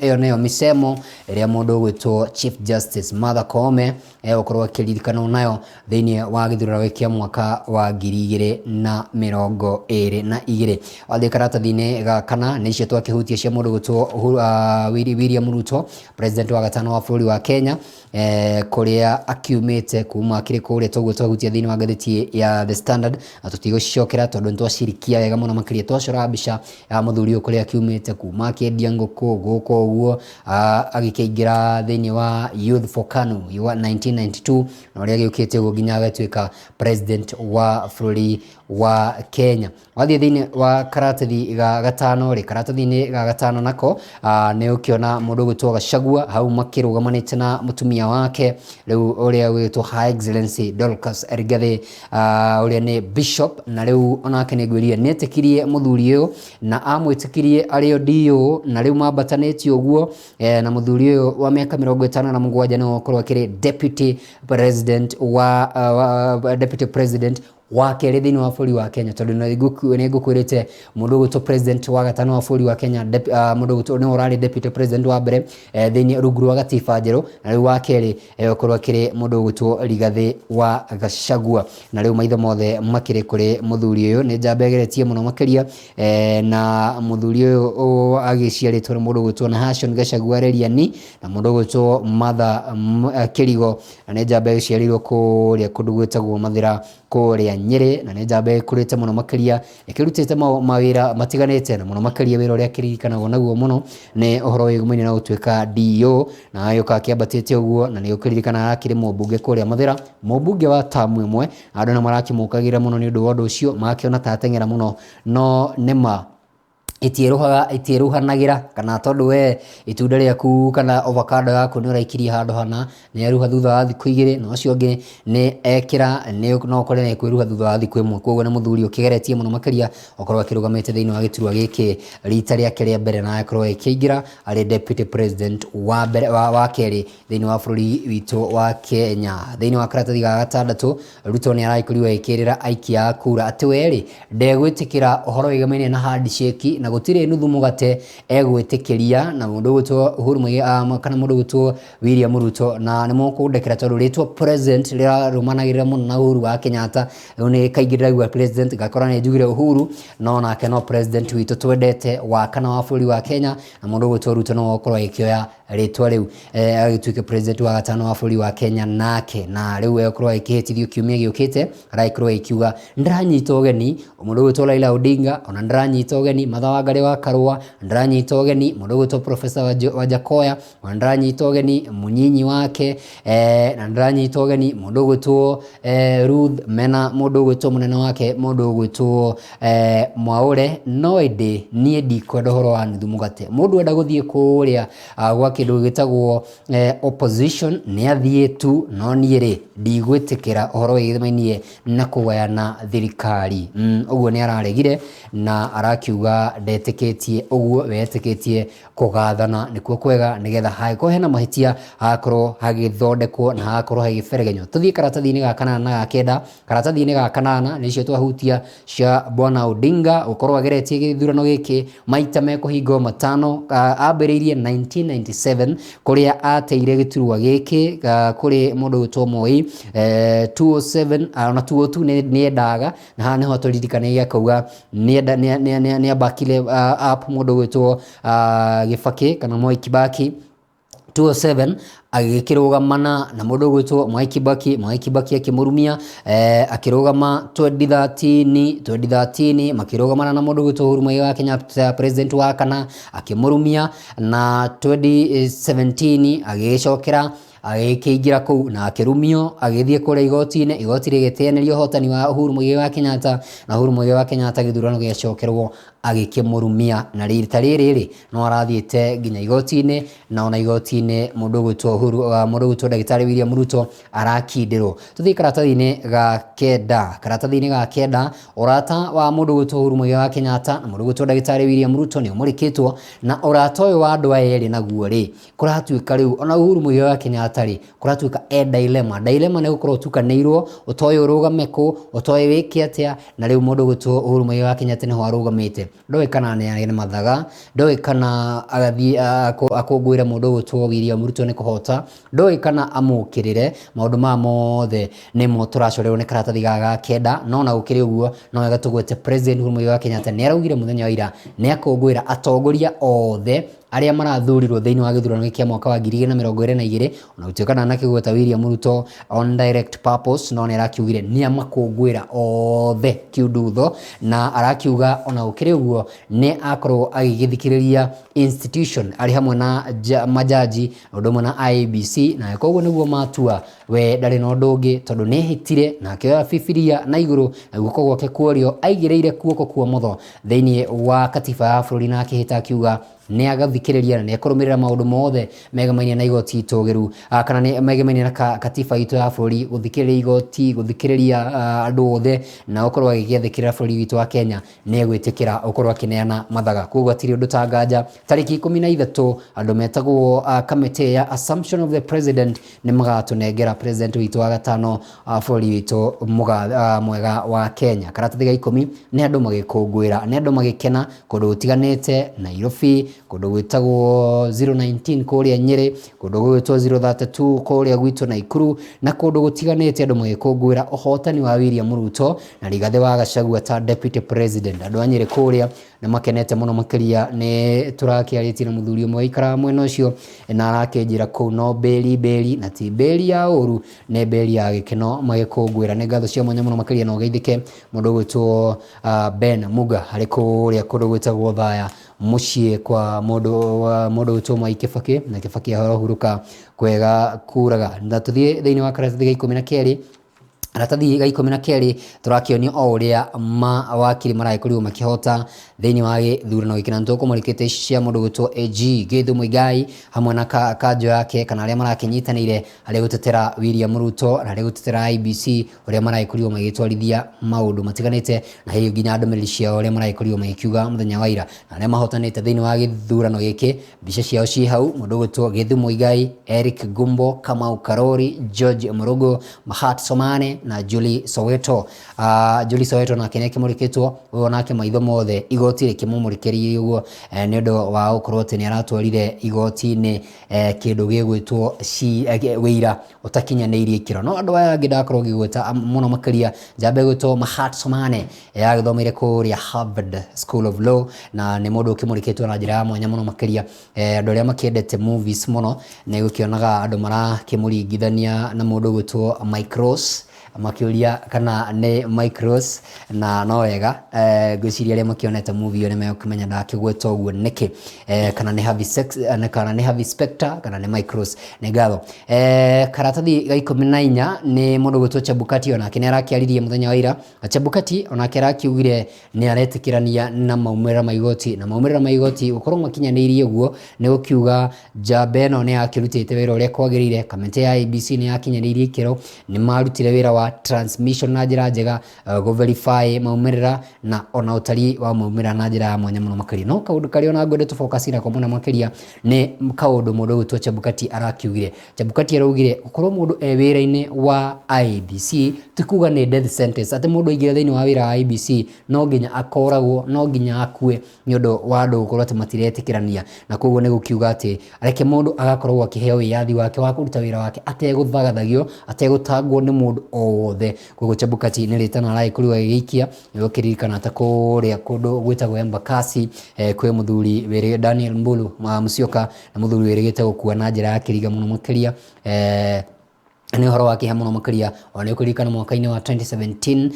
Ĩyo nĩyo misemo ĩrĩa mũndũ ũgwĩtwo Chief Justice Martha Koome egũkorwo akĩririkanwo nayo thĩinĩ wa gĩthurano kĩa mwaka wa 2022. Wathiĩ karatathi-inĩ ga kana nĩ icio twakĩhutia cia mũndũ ũgwĩtwo William Ruto, President wa gatano wa bũrũri wa Kenya, kũrĩa akiumĩte kuma akĩrĩ kũrĩa toguo twahutia thĩinĩ wa ngathĩti ya The Standard, na tũtigũcicokera tondũ nĩ twacirikia wega mũno makĩria. Twacora mbica ya mũthuri ũyũ kũrĩa akiumĩte kuma akĩendia ngũkũ gũkũ ũguo, agĩkĩingĩra thĩinĩ wa Youth for KANU wa 1992 na ũrĩa agĩũkĩte ũguo nginya agatuĩka president wa bũrũri wa Kenya. Wathiĩ thĩinĩ wa karatathi ga gatano rĩ, karatathi-inĩ ga gatano nako nĩ ũkĩona mũndũ ũgwĩtwo Gachagua hau makĩrũgamanĩte na mũtumia wake rĩu ũrĩa ũgwĩtwo Her Excellency Dorcas Rigathi, ũrĩa nĩ bishop, na rĩu onake nĩ ngwĩrire nĩ etĩkirie mũthuri ũyũ na amwĩtĩkirie arĩ o DO, na rĩu mambatanĩtie ũguo na mũthuri ũyũ wa mĩaka 57 nĩwe ũkorwo akĩrĩ deputy president wa deputy president wa kerĩ thĩinĩ wa bũrũri wa Kenya, tondũ nĩ ngũkwĩrĩte mũndũ ũgwĩtwo president wa gatano wa bũrũri wa Kenya, mũndũ ũgwĩtwo nĩwe ũrarĩ deputy president wa mbere thĩinĩ rungu rwa gatiba njerũ, na rĩu wa kerĩ egũkorwo akĩrĩ mũndũ ũgwĩtwo Rigathĩ wa Gachagua. Na rĩu maitho mothe makĩrĩ kũrĩ mũthuri ũyũ, nĩ njamba ĩgeretie mũno makĩria, na mũthuri ũyũ agĩciarĩtwo nĩ mũndũ ũgwĩtwo Nahashon Gachagua Reriani na mũndũ ũgwĩtwo Martha Kĩrigo, na nĩ njamba ĩgĩciarĩirwo kũrĩa kũndũ gwĩtagwo Mathĩra kũrĩa kũrĩa Nyĩrĩ, na nĩ njamba ĩkũrĩte mũno makĩria, ĩkĩrutĩte mawĩra matiganĩte, na mũno makĩria wĩra ũrĩa akĩririkanagwo naguo mũno nĩ ũhoro wĩgũmainie na gũtuĩka DO, na agĩũka akĩambatĩte ũguo, na nĩ ũkĩririkana akĩrĩ mũmbunge kũrĩa Mathĩra, mũmbunge wa tamu ĩmwe, andũ nĩ marakĩmũkagĩra mũno nĩ ũndũ wa ũndũ ũcio, magakĩona ta ateng'era mũno, no nĩma itiĩrũhaga itiĩruhanagĩra kana tondũ we itunda rĩaku kana avocado yaku nĩ ũraikirie handũ hana nĩ yeruha thutha wa thikũ igĩrĩ, na ũcio ũngĩ nĩ ekĩra nĩ no ũkore nĩ ĩkwĩruha thutha wa thikũ ĩmwe. Koguo nĩ mũthuri ũkĩgeretie mũno makĩria okorwo akĩrũgamĩte thĩinĩ wa gĩturwa gĩkĩ rita rĩake rĩa mbere na akorwo akĩingĩra arĩ deputy president wa mbere wa kerĩ thĩinĩ wa bũrũri witũ wa Kenya. Thĩinĩ wa karatathi ga gatandatũ, Ruto nĩ aragĩkorirwo agĩkĩrĩra aikia a kura atĩ we rĩ ndegwĩtĩkĩra ũhoro wĩgamaine na handshake na gũtirĩ nuthu mũgate egwĩtĩkĩria na mũndũ ũgwĩtwo Uhuru Muigai kana mũndũ ũgwĩtwo William Ruto, na nĩ mũkũndekera tondũ rĩtwa president rĩrarũmanagĩrĩra mũno na Uhuru wa Kenyatta. Rĩu nĩ kaingĩ ndĩraigua president ngakora nĩ njugire Uhuru, no nake no president witũ twendete wa kana wa bũrũri wa Kenya, na mũndũ ũgwĩtwo Ruto no ũkorwo agĩkĩoya rĩtwa rĩu agĩtuĩke president wa gatano wa bũrũri wa Kenya nake, na rĩu egũkorwo agĩkĩhĩtithio kiumia gĩũkĩte. Aragĩkorwo agĩkiuga ndĩranyita ũgeni mũndũ ũgwĩtwo Raila Odinga, ona ndĩranyita ũgeni Martha Wangari wa Karua, ndĩranyita ũgeni mũndũ ũgwĩtwo Professor Wajackoyah, ona ndĩranyita ũgeni mũnyinyi wake na ndĩranyita ũgeni mũndũ ũgwĩtwo Ruth mena mũndũ ũgwĩtwo mũnene wake mũndũ ũgwĩtwo Mwaure. No ĩndĩ niĩ ndikwenda ũhoro wa nuthu mũgate. Mũndũ enda gũthiĩ kũrĩa gwa kĩndũ gĩtagwo opposition nĩ athiĩ tu, no niĩ rĩ ndigwĩtĩkĩra ũhoro wĩgĩmainie na kũgayana thirikari. Ũguo nĩ araregire na arakiuga ndetĩkĩtie ũguo, we etĩkĩtie kũgathana nĩkuo kwega, nĩgetha hangĩkorwo hena mahĩtia hagakorwo hagĩthondekwo na hagakorwo hagĩberegenywo. Tũthiĩ karatathi-inĩ ga kanana na ga kenda. Karatathi-inĩ ga kanana nĩcio twahutia cia Bwana Odinga gũkorwo ageretie gĩthurano gĩkĩ maita mekũhingwo matano. Ambĩrĩirie 1997 kũrĩa ateire gĩturwa gĩkĩ kũrĩ mũndũ ũgwĩtwo Moi 207 ona 202 nĩ endaga, na haha nĩho tũririkanagia akauga nĩ ambakire up mũndũ ũgwĩtwo Gĩbakĩ kana Mwai Kibaki. 207 agĩkĩrũgamana na mũndũ ũgwĩtwo Mwai Kibaki, Mwai Kibaki akĩmũrumia akĩrũgama 2013 makĩrũgamana na mũndũ ũgwĩtwo Uhuru Muigai wa Kenyatta president wa kana akĩmũrumia, na 2017 agĩgĩcokera agĩkĩingĩra kũu na akĩrumio, agĩthiĩ kũrĩa igoti-inĩ, igoti rĩgĩteanĩria ũhotani wa Uhuru Muigai wa Kenyatta, na Uhuru Muigai wa Kenyatta gĩthurano gĩacokerwo agĩkĩmũrumia, na rita rĩrĩ rĩ no arathiĩte nginya igoti-inĩ, na ona igoti-inĩ mũndũ ũgwĩtwo Uhuru, mũndũ ũgwĩtwo ndagĩtarĩ William Ruto arakindĩrwo. Tũthiĩ karatathi-inĩ ga kenda. Karatathi-inĩ ga kenda, ũrata wa mũndũ ũgwĩtwo Uhuru Muigai wa Kenyatta na mũndũ ũgwĩtwo ndagĩtarĩ William Ruto nĩ ũmũrĩkĩtwo, na ũrata ũyũ wa andũ aya erĩ naguo rĩ kũratuĩka rĩu ona Uhuru Muigai wa Kenyatta rĩ kũratuĩka e dilemma. Dilemma nĩ gũkorwo ũtukanĩirwo, ũtoĩ ũrũgame kũ, ũtoĩ wĩke atĩa, na rĩu mũndũ ũgwĩtwo Uhuru Muigai wa Kenyatta nĩho arũgamĩte. Ndoĩ kana aneane mathaga, ndoĩ kana agathiĩ akũngũĩre mũndũ ũgwĩtwo William Ruto nĩ kũhota, ndoĩ kana amũkĩrĩre. Maũndũ maya mothe nĩmo tũracorerwo nĩ karatathi gaka ga kenda, no na gũkĩrĩ ũguo no wega tũgwete President Uhuru Muigai wa Kenyatta nĩ araugire mũthenya wa ira nĩ akũngũĩra atongoria othe arĩa marathurirwo thĩinĩ wa gĩthurano kĩa mwaka wa 2022, ona gũtuĩka ndanakĩgweta William Ruto on direct purpose, no nĩ arakiugire nĩ amakũngũĩra othe kiundutho, na arakiuga ona gũkĩrĩ ũguo nĩ akorwo agĩgĩthikĩrĩria institution arĩ hamwe na majaji ũndũ ũmwe na IEBC, na koguo nĩguo matua we ndarĩ na ũndũ ũngĩ tondũ nĩ ehĩtire na akĩoya Bibilia na igũrũ na guoko gwake kwa ũrĩo aigĩrĩire guoko kwa ũmotho thĩinĩ wa katiba ya bũrũri, na akĩhĩta akiuga nĩ agathikĩrĩria na nĩ ekũrũmĩrĩra maũndũ mothe megamainie na igoti itũgĩru, kana nĩ megamainie na katiba itũ ya bũrũri, gũthikĩrĩria igoti, gũthikĩrĩria andũ othe, na gũkorwo agĩgĩathĩkĩra bũrũri witũ wa Kenya, nĩ egwĩtĩkĩra gũkorwo akĩneana mathaga. Koguo hatirĩ ũndũ ta nganja, tarĩki 13 andũ metagwo kamĩtĩ ya Assumption of the President nĩ magatũnengera president witũ wa gatano bũrũri witũ mwega wa Kenya. Karatathi ga 10 nĩ andũ magĩkũngũĩra, nĩ andũ magĩkena kũndũ gũtiganĩte, Nairobi, kũndũ Kũndũ gwĩtagwo 019 kũrĩa Nyĩrĩ, kũndũ gũgwĩtwo 032 kũrĩa gwitũ Naikuru, na kũndũ gũtiganĩte andũ magĩkũngũĩra ũhotani wa William Ruto na Rigathĩ wa Gachagua ta deputy president. Andũ a Nyĩrĩ kũrĩa nĩ makenete mũno makĩria. Nĩ tũrakĩarĩtie na mũthuri ũmwe waikaraga mwena ũcio na arakĩnjĩra kũu no mbĩri mbĩri, na ti mbĩri ya ũru, nĩ mbĩri ya gĩkeno magĩkũngũĩra. Nĩ ngatho cia mwanya mũno makĩria na ũgeithĩke mũndũ ũgwĩtwo Ben Muga arĩ kũrĩa kũndũ gwĩtagwo Thaya, mũciĩ kwa mũndũ ũgwĩtwo Mwai Kĩbakĩ, na Kĩbakĩ ahoro kwega kuraga. Na tũthiĩ thĩinĩ wa karatathi ga 12. Karatathi ga 12 tũrakĩonio o ũrĩa mawakiri maragĩkorirwo makĩhota thĩinĩ wa gĩthurano gĩkĩ, na nĩtũkũmũrĩkĩte ici cia mũndũ ũgwĩtwo AG Githu Muigai hamwe na kanjo yake, kana arĩa marakĩnyitanĩire harĩ gũtetera William Ruto na harĩ gũtetera IEBC, ũrĩa maragĩkorirwo magĩtwarithia maũndũ matiganĩte, na hihi nginya ndũmĩrĩri ciao ũrĩa maragĩkorirwo magĩkiuga mũthenya wa ira, na arĩa mahotanĩte thĩinĩ wa gĩthurano gĩkĩ, mbica ciao ciĩ hau: mũndũ ũgwĩtwo Githu Muigai, Eric Gumbo, Kamau Karori, George Murugo, Mahat Somane na Julie Soweto. Julie Soweto nake nĩ akĩmũrĩkĩtwo ũyũ, nake maitho mothe igoti rĩkĩmũmũrĩkĩria ũguo nĩ ũndũ wa gũkorwo atĩ nĩ aratwarire igoti-inĩ kĩndũ gĩgwĩtwo wĩira ũtakinyanĩirie ikĩro. No andũ aya angĩ ndakorwo ngĩgweta mũno makĩria, njambe gwĩtwo Mahat Somane, yagĩthomeire kũrĩa Harvard School of Law na nĩ mũndũ ũkĩmũrĩkĩtwo na njĩra ya mwanya mũno makĩria. Andũ arĩa makĩendete movies mũno nĩ gũkĩonaga andũ marakĩmũringithania na mũndũ ũgwĩtwo Mike Ross, makĩũria kana nĩ Mike Ross, na no wega ngwĩciria arĩa makĩonete movie ĩyo nĩ megũkĩmenya ndakĩgweta ũguo nĩkĩ, kana nĩ Harvey Sex, kana nĩ Harvey Specter kana nĩ Mike Ross. Nĩ ngatho. Karatathi ga 14 nĩ mũndũ ũgwĩtwo Chebukati, onake nĩ arakĩaririe mũthenya wa ira, na Chebukati onake arakiugire nĩ aretĩkĩrania na maumĩrĩra ma igoti, na maumĩrĩra ma igoti gũkorwo makinyanĩirie ũguo nĩ gũkiuga njamba ĩno nĩ yakĩrutĩte wĩra ũrĩa kwagĩrĩire. Kamĩtĩ ya IEBC nĩ yakinyanĩirie ikĩro, nĩ marutire wĩra wa transmission na njĩra njega, gũ verify maumĩrĩra na ona ũtari wa maumĩrĩra na njĩra ya mwanya mũno makĩria. No kaũndũ karĩa ona ngwende tũ focus nako mũno makĩria nĩ kaũndũ mũndũ ũgwĩtwo Chebukati arakiugire. Chebukati araugire gũkorwo mũndũ e wĩra-inĩ wa IEBC ti kuga nĩ death sentence, atĩ mũndũ aingĩra thĩinĩ wa wĩra wa IEBC no nginya akoragwo, no nginya akue nĩ ũndũ wa andũ gũkorwo atĩ matiretĩkĩrania, na koguo nĩ gũkiuga atĩ reke mũndũ agakorwo akĩheo wĩyathi wake wa kũruta wĩra wake ategũthagathagio, ategũtangwo nĩ mũndũ o wothe. Koguo Chebukati nĩ rĩtana aragĩkorirwo agĩgĩikia. Nĩ ũkĩririkana ta kũrĩa kũndũ gwĩtagwo Embakasi kwĩ mũthuri wĩrĩ Daniel Mbulu Musyoka, na mũthuri wĩrĩgĩte gũkua na njĩra ya kĩriga mũno makĩria. Nĩ ũhoro wa kĩeha mũno makĩria. Ona nĩ ũkũririkana mwaka-inĩ wa 2017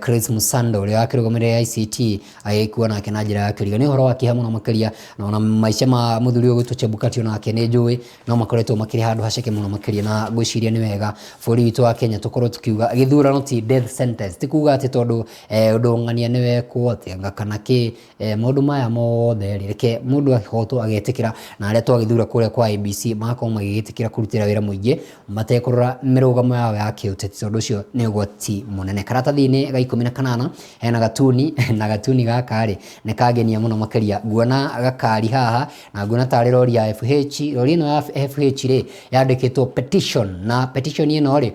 Chris Musando ũrĩa wakĩrũgamĩrĩra ICT agĩkua nake na njĩra ya kĩriga. Nĩ ũhoro wa kĩeha mũno makĩria, na ona maica ma mũthuri ũyũ ũgwĩtwo Chebukati onake nĩ njũĩ no makoretwo makĩrĩ handũ haceke mũno makĩria, na ngwĩciria nĩ wega bũrũri witũ wa Kenya tũkorwo tukiuga gĩthurano ti death sentence, ti kuga atĩ tondũ ũndũ ng'ania nĩ wekwo atĩ anga kana kĩ maũndũ maya mothe rĩ, reke mũndũ ahotwo agetĩkĩra, na arĩa twagĩthura kũrĩa kwa IEBC magakorwo magĩgĩtĩkĩra kũrutĩra wĩra mũingĩ matekũrora mĩrũgamo yao ya kĩũteti, tondũ ũcio nĩ ũgwati mũnene. Karatathi-inĩ ga 18 hena gatuni, na gatuni gaka rĩ nĩ kangenia mũno makĩria. Nguona gakari haha na nguona tarĩ rori ya FH. Rori ĩno ya FH rĩ yandĩkĩtwo petition, na petition ĩno rĩ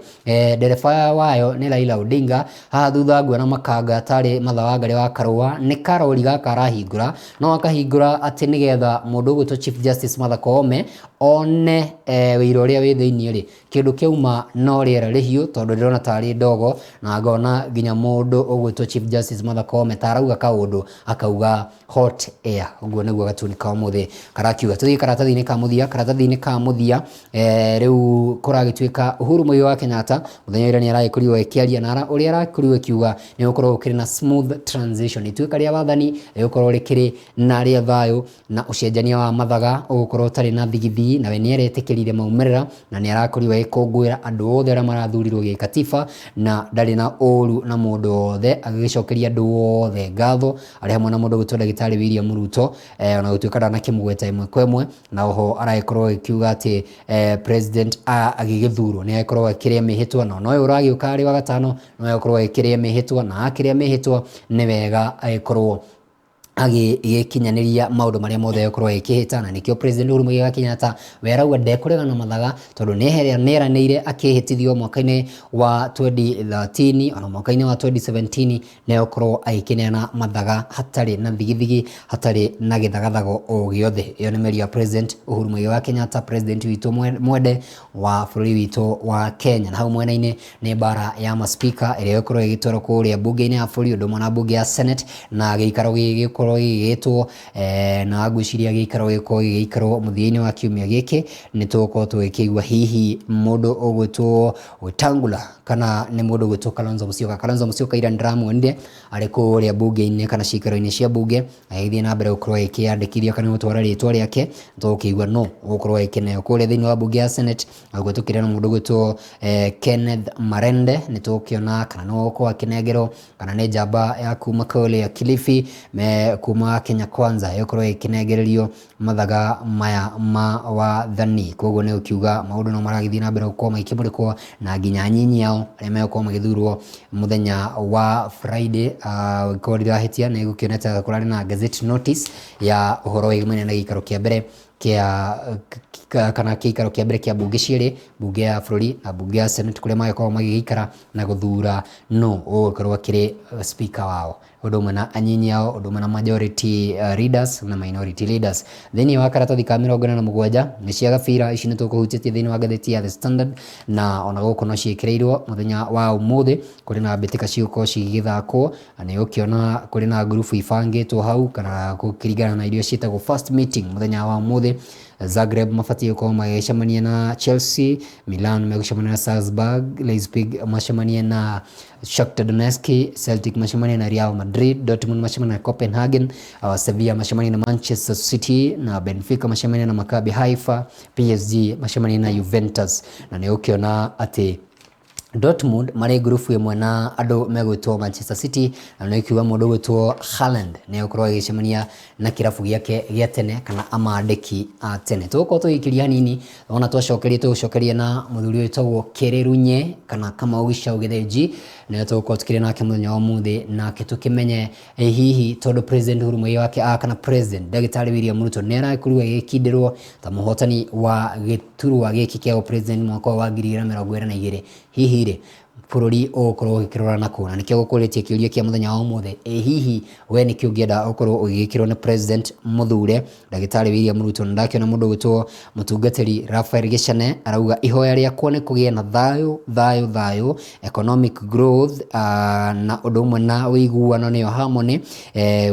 ndereba wayo nĩ Raila Odinga. Haha thutha nguona makanga tarĩ Martha Wangari wa Karũa. Nĩ karori gaka arahingũra, no akahingũra atĩ nĩgetha mũndũ ũgwĩtwo Chief Justice Martha Koome one wĩira ũrĩa wĩ thĩinĩ rĩ, kĩndũ kĩauma no rĩera rĩhiũ, tondũ ndĩrona tarĩ ndogo, na ngona nginya mũndũ ũgwĩtwo Chief Justice Martha Koome ta arauga kaũndũ akauga hot air. Ũguo nĩguo gatuni ka ũmũthĩ karakiuga. Tũthiĩ karatathi-inĩ ka mũthia. Karatathi-inĩ ka mũthia rĩu kũragĩtuĩka Uhuru Muigai wa Kenyatta mũthenya wa ira nĩ aragĩkorirwo akĩaria, na ũrĩa arakorirwo akiuga nĩ gũkorwo gũkĩrĩ na smooth transition, ituĩka rĩa wathani rĩgũkorwo rĩkĩrĩ na rĩa thayũ na ũcenjania wa mathaga ũgũkorwo ũtarĩ na thigithigi, na we nĩ aretĩkĩrire maumĩrĩra na nĩ arakorirwo agĩkũngũĩra andũ othe arĩa marathurirwo gĩkatiba, na ndarĩ na ũru na mũndũ wothe, agĩgĩcokeria andũ othe ngatho arĩ hamwe na mũndũ ũgwĩtwo ndagĩtarĩ William Ruto, ona gũtuĩka ndanakĩmũgweta ĩmwe kwa ĩmwe. Na oho aragĩkorwo agĩkiuga atĩ president agĩgĩthurwo nĩ agĩkorwo akĩrĩa mĩhĩtwa, na ona ũyũ ũragĩũka arĩ wa gatano no agĩkorwo agĩkĩrĩa mĩhĩtwa, na akĩrĩa mĩhĩtwa nĩ wega agĩkorwo Agĩkinyanĩria maũndũ marĩa mothe egũkorwo agĩkĩhĩta, na nĩkĩo President Uhuru Muigai wa Kenyatta we arauga ndekũregana na mathaga, tondũ nĩeranĩire akĩhĩtithio mwaka-inĩ wa 2013 ona mwaka-inĩ wa 2017 nĩegũkorwo agĩkĩneana mathaga hatarĩ na thigithigi, hatarĩ na gĩthagathago o gĩothe. Ĩyo nĩ mĩario ya President Uhuru Muigai wa Kenyatta, president witũ mwende wa bũrũri witũ wa Kenya. Na hau mwena-inĩ nĩ mbara ya maspika ĩrĩa ĩgũkorwo ĩgĩtwarwo kũrĩa mbunge-inĩ ya bũrũri, ũndũ ũmwe na mbunge ya Senate, na gĩikaro gĩgĩkorwo gĩgĩtwo na ngwĩciria gĩikaro gĩgũkorwo gĩgĩikarwo mũthia-inĩ wa kiumia gĩkĩ. Nĩ tũgũkorwo tũgĩkĩigua hihi mũndũ ũgwĩtwo Wetangula kana nĩ mũndũ ũgwĩtwo Kalonzo Musyoka. Kalonzo Musyoka ira nĩndĩramuonire arĩ kũrĩa mbunge-inĩ kana ciikaro-inĩ cia mbunge agĩthiĩ na mbere gũkorwo agĩkĩyandĩkithia kana gũtwara rĩtwa rĩake. Tũgũkĩigua no ũgũkorwo agĩkĩneo kũrĩa thĩinĩ wa mbunge ya Senate, naguo tũkĩrĩ na mũndũ ũgwĩtwo Kenneth Marende. Nĩ tũgũkĩona kana no ũgũkorwo akĩnengerwo kana nĩ njamba ya kuma kũrĩa Kilifi me kuma Kenya Kwanza ĩgũkorwo ĩkĩnengererio mathaga maya ma wathani. Koguo nĩ ũkiuga maũndũ no maragĩthiĩ na mbere gũkorwo magĩkĩmũrĩkwo, na nginya anyinyi ao arĩa megũkorwo magĩthurwo mũthenya wa Friday, angĩkorwo ndirahĩtia, nĩ gũkĩonete kũrarĩ na gazette notice ya ũhoro wĩgiĩ na gĩikaro kĩa mbere kĩa kana kĩikaro kĩa mbere kĩa mbunge cierĩ, mbunge ya bũrũri na mbunge ya Senate, kũrĩa magĩkoragwo magĩgĩikara na gũthura nũ ũgũkorwo akĩrĩ speaker wao, ũndũ ũmwe na anyinyi ao, ũndũ ũmwe na majority leaders na minority leaders. Thĩinĩ wa karatathi ka 47 nĩ cia gabira ici nĩ tũkũhutĩtie thĩinĩ wa ngathĩti ya The Standard, na ona gũkũ no ciĩkĩrĩirwo mũthenya wa ũmũthĩ. Kũrĩ na mbĩtĩka cigũkorwo cigĩthakwo, na nĩ ũkĩona kũrĩ na ngurubu ibangĩtwo hau kana gũkĩringana na iria ciĩtagwo first meeting mũthenya wa ũmũthĩ. Zagreb mabatiĩ gũkorwo magĩcemania na Chelsea, Milan megũcemania na Salzburg, Leipzig macemanie na Shakhtar Donetsk, Celtic macemanie na Real Madrid, Dortmund macemanie na Copenhagen, Sevilla macemanie na Manchester City, na Benfica macemanie na Maccabi Haifa, PSG macemanie na Juventus. Na nĩ ũkĩona atĩ Dortmund marĩ ngurubu ĩmwe na andũ megwĩtwo Manchester City, na nĩ kiuga mũndũ ũgwĩtwo Haaland nĩ egũkorwo agĩcemania na kĩrabu gĩake gĩa tene kana amandĩki a tene. Tũgũkorwo tũgĩikĩria hanini, ona twacokeria tũgũcokeria na mũthuri wĩtagwo Kĩrĩrunye kana Kamau Gĩcaũ Gĩthĩnji, nĩwe tũgũkorwo tukĩrĩ nake mũthenya wa ũmũthĩ, nake tũkĩmenye hihi tondũ President Uhuru Muigai wake kana President Ndagĩtarĩ William Ruto nĩ arakorirwo agĩkindĩrwo ta mũhotani wa gĩturwa gĩkĩ kĩa president mwaka wa 2022, hihi rĩ bũrũri ũgũkorwo ũgĩkĩrora nakũ? Na nĩkĩo gũkũrĩtie kĩũria kĩa mũthenya wa ũmũthĩ, ĩ hihi we nĩkĩ ũngĩenda ũkorwo ũgĩgĩkĩrwo nĩ President mũthure Ndagĩtarĩ William Ruto? Na ndakĩona mũndũ ũgwĩtwo mũtungatĩri Raphael Gĩcane arauga ihoya rĩakwa nĩ kũgĩe na thayũ, thayũ, thayũ, economic growth, na ũndũ ũmwe na ũiguano nĩyo harmony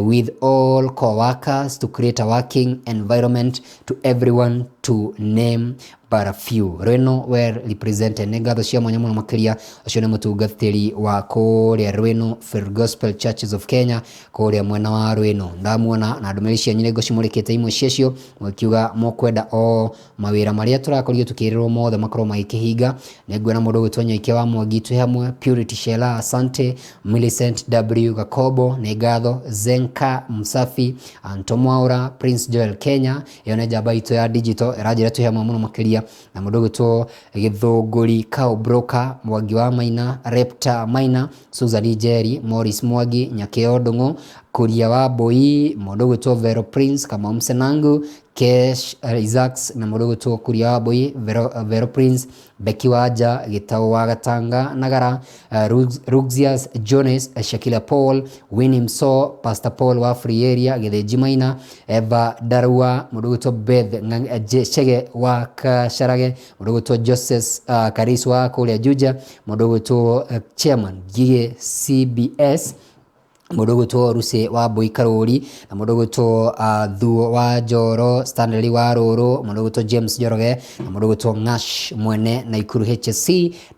with all co-workers to create a working environment to everyone, to name but a few. Rweno well represented. Nĩ ngatho cia mwanya mũno makĩria. Ũcio nĩ mũtungatĩri wa kũrĩa Rweno Full Gospel Churches of Kenya kũrĩa mwena wa Rweno. Ndamuona na ndũmĩrĩri cianyu nĩ ngũcimũrĩkĩte imwe ciacio, mũkiuga mũkwenda o mawĩra marĩa tũrakorirwo tũkĩrĩrwo mothe makorwo magĩkĩhinga. Nĩ nguona mũndũ ũgwĩtwo Nyoike wa Mwangi twĩ hamwe, Purity Shela asante, Millicent W Gakobo nĩ ngatho, Zenka Msafi, Anto Mwaura, Prince Joel Kenya, ĩyo nĩ njamba itũ ya digital ĩranjĩra twĩ hamwe mũno makĩria, na mũndũ ũgwĩtwo Gĩthũngũri Cow Broker, Mwangi wa Maina, Repta Maina, Susan Njeri, Morris Mwangi, Nyakeo Ndung'u, Kuria wa Mbui, mũndũ ũgwĩtwo Vero Prince, Kamau Msenangu, Kesh Isaacs, na mũndũ ũgwĩtwo Kuria wa Mbui, Vero, Vero Prince, Becky Wanja, Gĩtaũ wa Gatanga Nagara, Ruxias Jones, Shakila Paul, Winnie Mso, Pastor Paul wa Free Area, Gĩthĩnji Maina, Eva Darua, mũndũ ũgwĩtwo Beth Chege wa Kacarage, mũndũ ũgwĩtwo Joseph Karis wa kũrĩa Juja, mũndũ ũgwĩtwo Chairman Ngigĩ CBS, mũndũ ũgwĩtwo Rusi wa Mbui Karũri, na mũndũ ũgwĩtwo Thuo wa Njoro, Stanley wa Rũrũ, mũndũ ũgwĩtwo James Njoroge, na mũndũ ũgwĩtwo Ng'ash mwene Naikuru HSC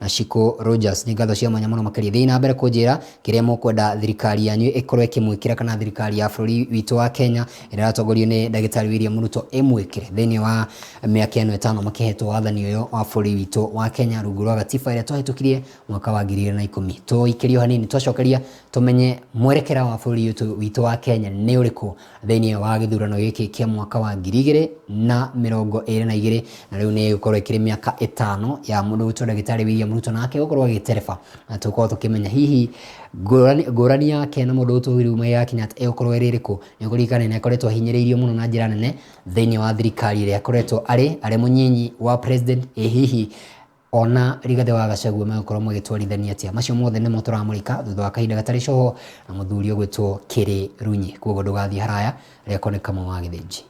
na Shiko Rogers. Nĩ ngatho cia mwanya mũno makĩria. Thiĩ na mbere kũnjĩra kĩrĩa mũkwenda thirikari yanyu ĩkorwo ĩkĩmwĩkĩra, kana thirikari ya bũrũri witũ wa Kenya ĩrĩa ĩratongorio nĩ Ndagĩtarĩ William Ruto ĩmwĩkĩre thĩinĩ wa mĩaka ĩno 5 makĩhetwo wathani ũyũ wa bũrũri witũ wa Kenya rungu rwa gatiba ĩrĩa twahĩtũkirie mwaka wa 2010. Tũikĩrio hanini, twacokeria tũmenye mwerekero. Mwerekera wa bũrũri witũ wa Kenya nĩ ũrĩkũ thĩinĩ wa gĩthurano gĩkĩ kĩa mwaka wa 2022? Na rĩu nĩ ĩgũkorwo ĩkĩrĩ mĩaka 5 ya mũndũ gwĩtwo ndagĩtarĩ William Ruto, nake gũkorwo agĩtereba, na tũgũkorwo tũkĩmenya hihi ngũrani yake na mũndũ gwĩtwo Uhuru Muigai wa Kenyatta ĩgũkorwo ĩrĩ ĩrĩkũ. Nĩ ũkũririkana nĩ akoretwo ahinyĩrĩirio mũno na njĩra nene thĩinĩ wa thirikari ĩrĩa akoretwo arĩ mũnyinyi wa president. Ĩ hihi ona Rigathĩ wa Gachagua megũkorwo magĩtwarithania atĩa? Macio mothe nĩmo tũramũrĩka thutha wa kahinda gatarĩ coho na mũthuri ũgwĩtwo Kĩrĩ Runyi. Koguo ndũgathiĩ haraya, rĩakwa nĩ Kamau wa Gĩthĩnji.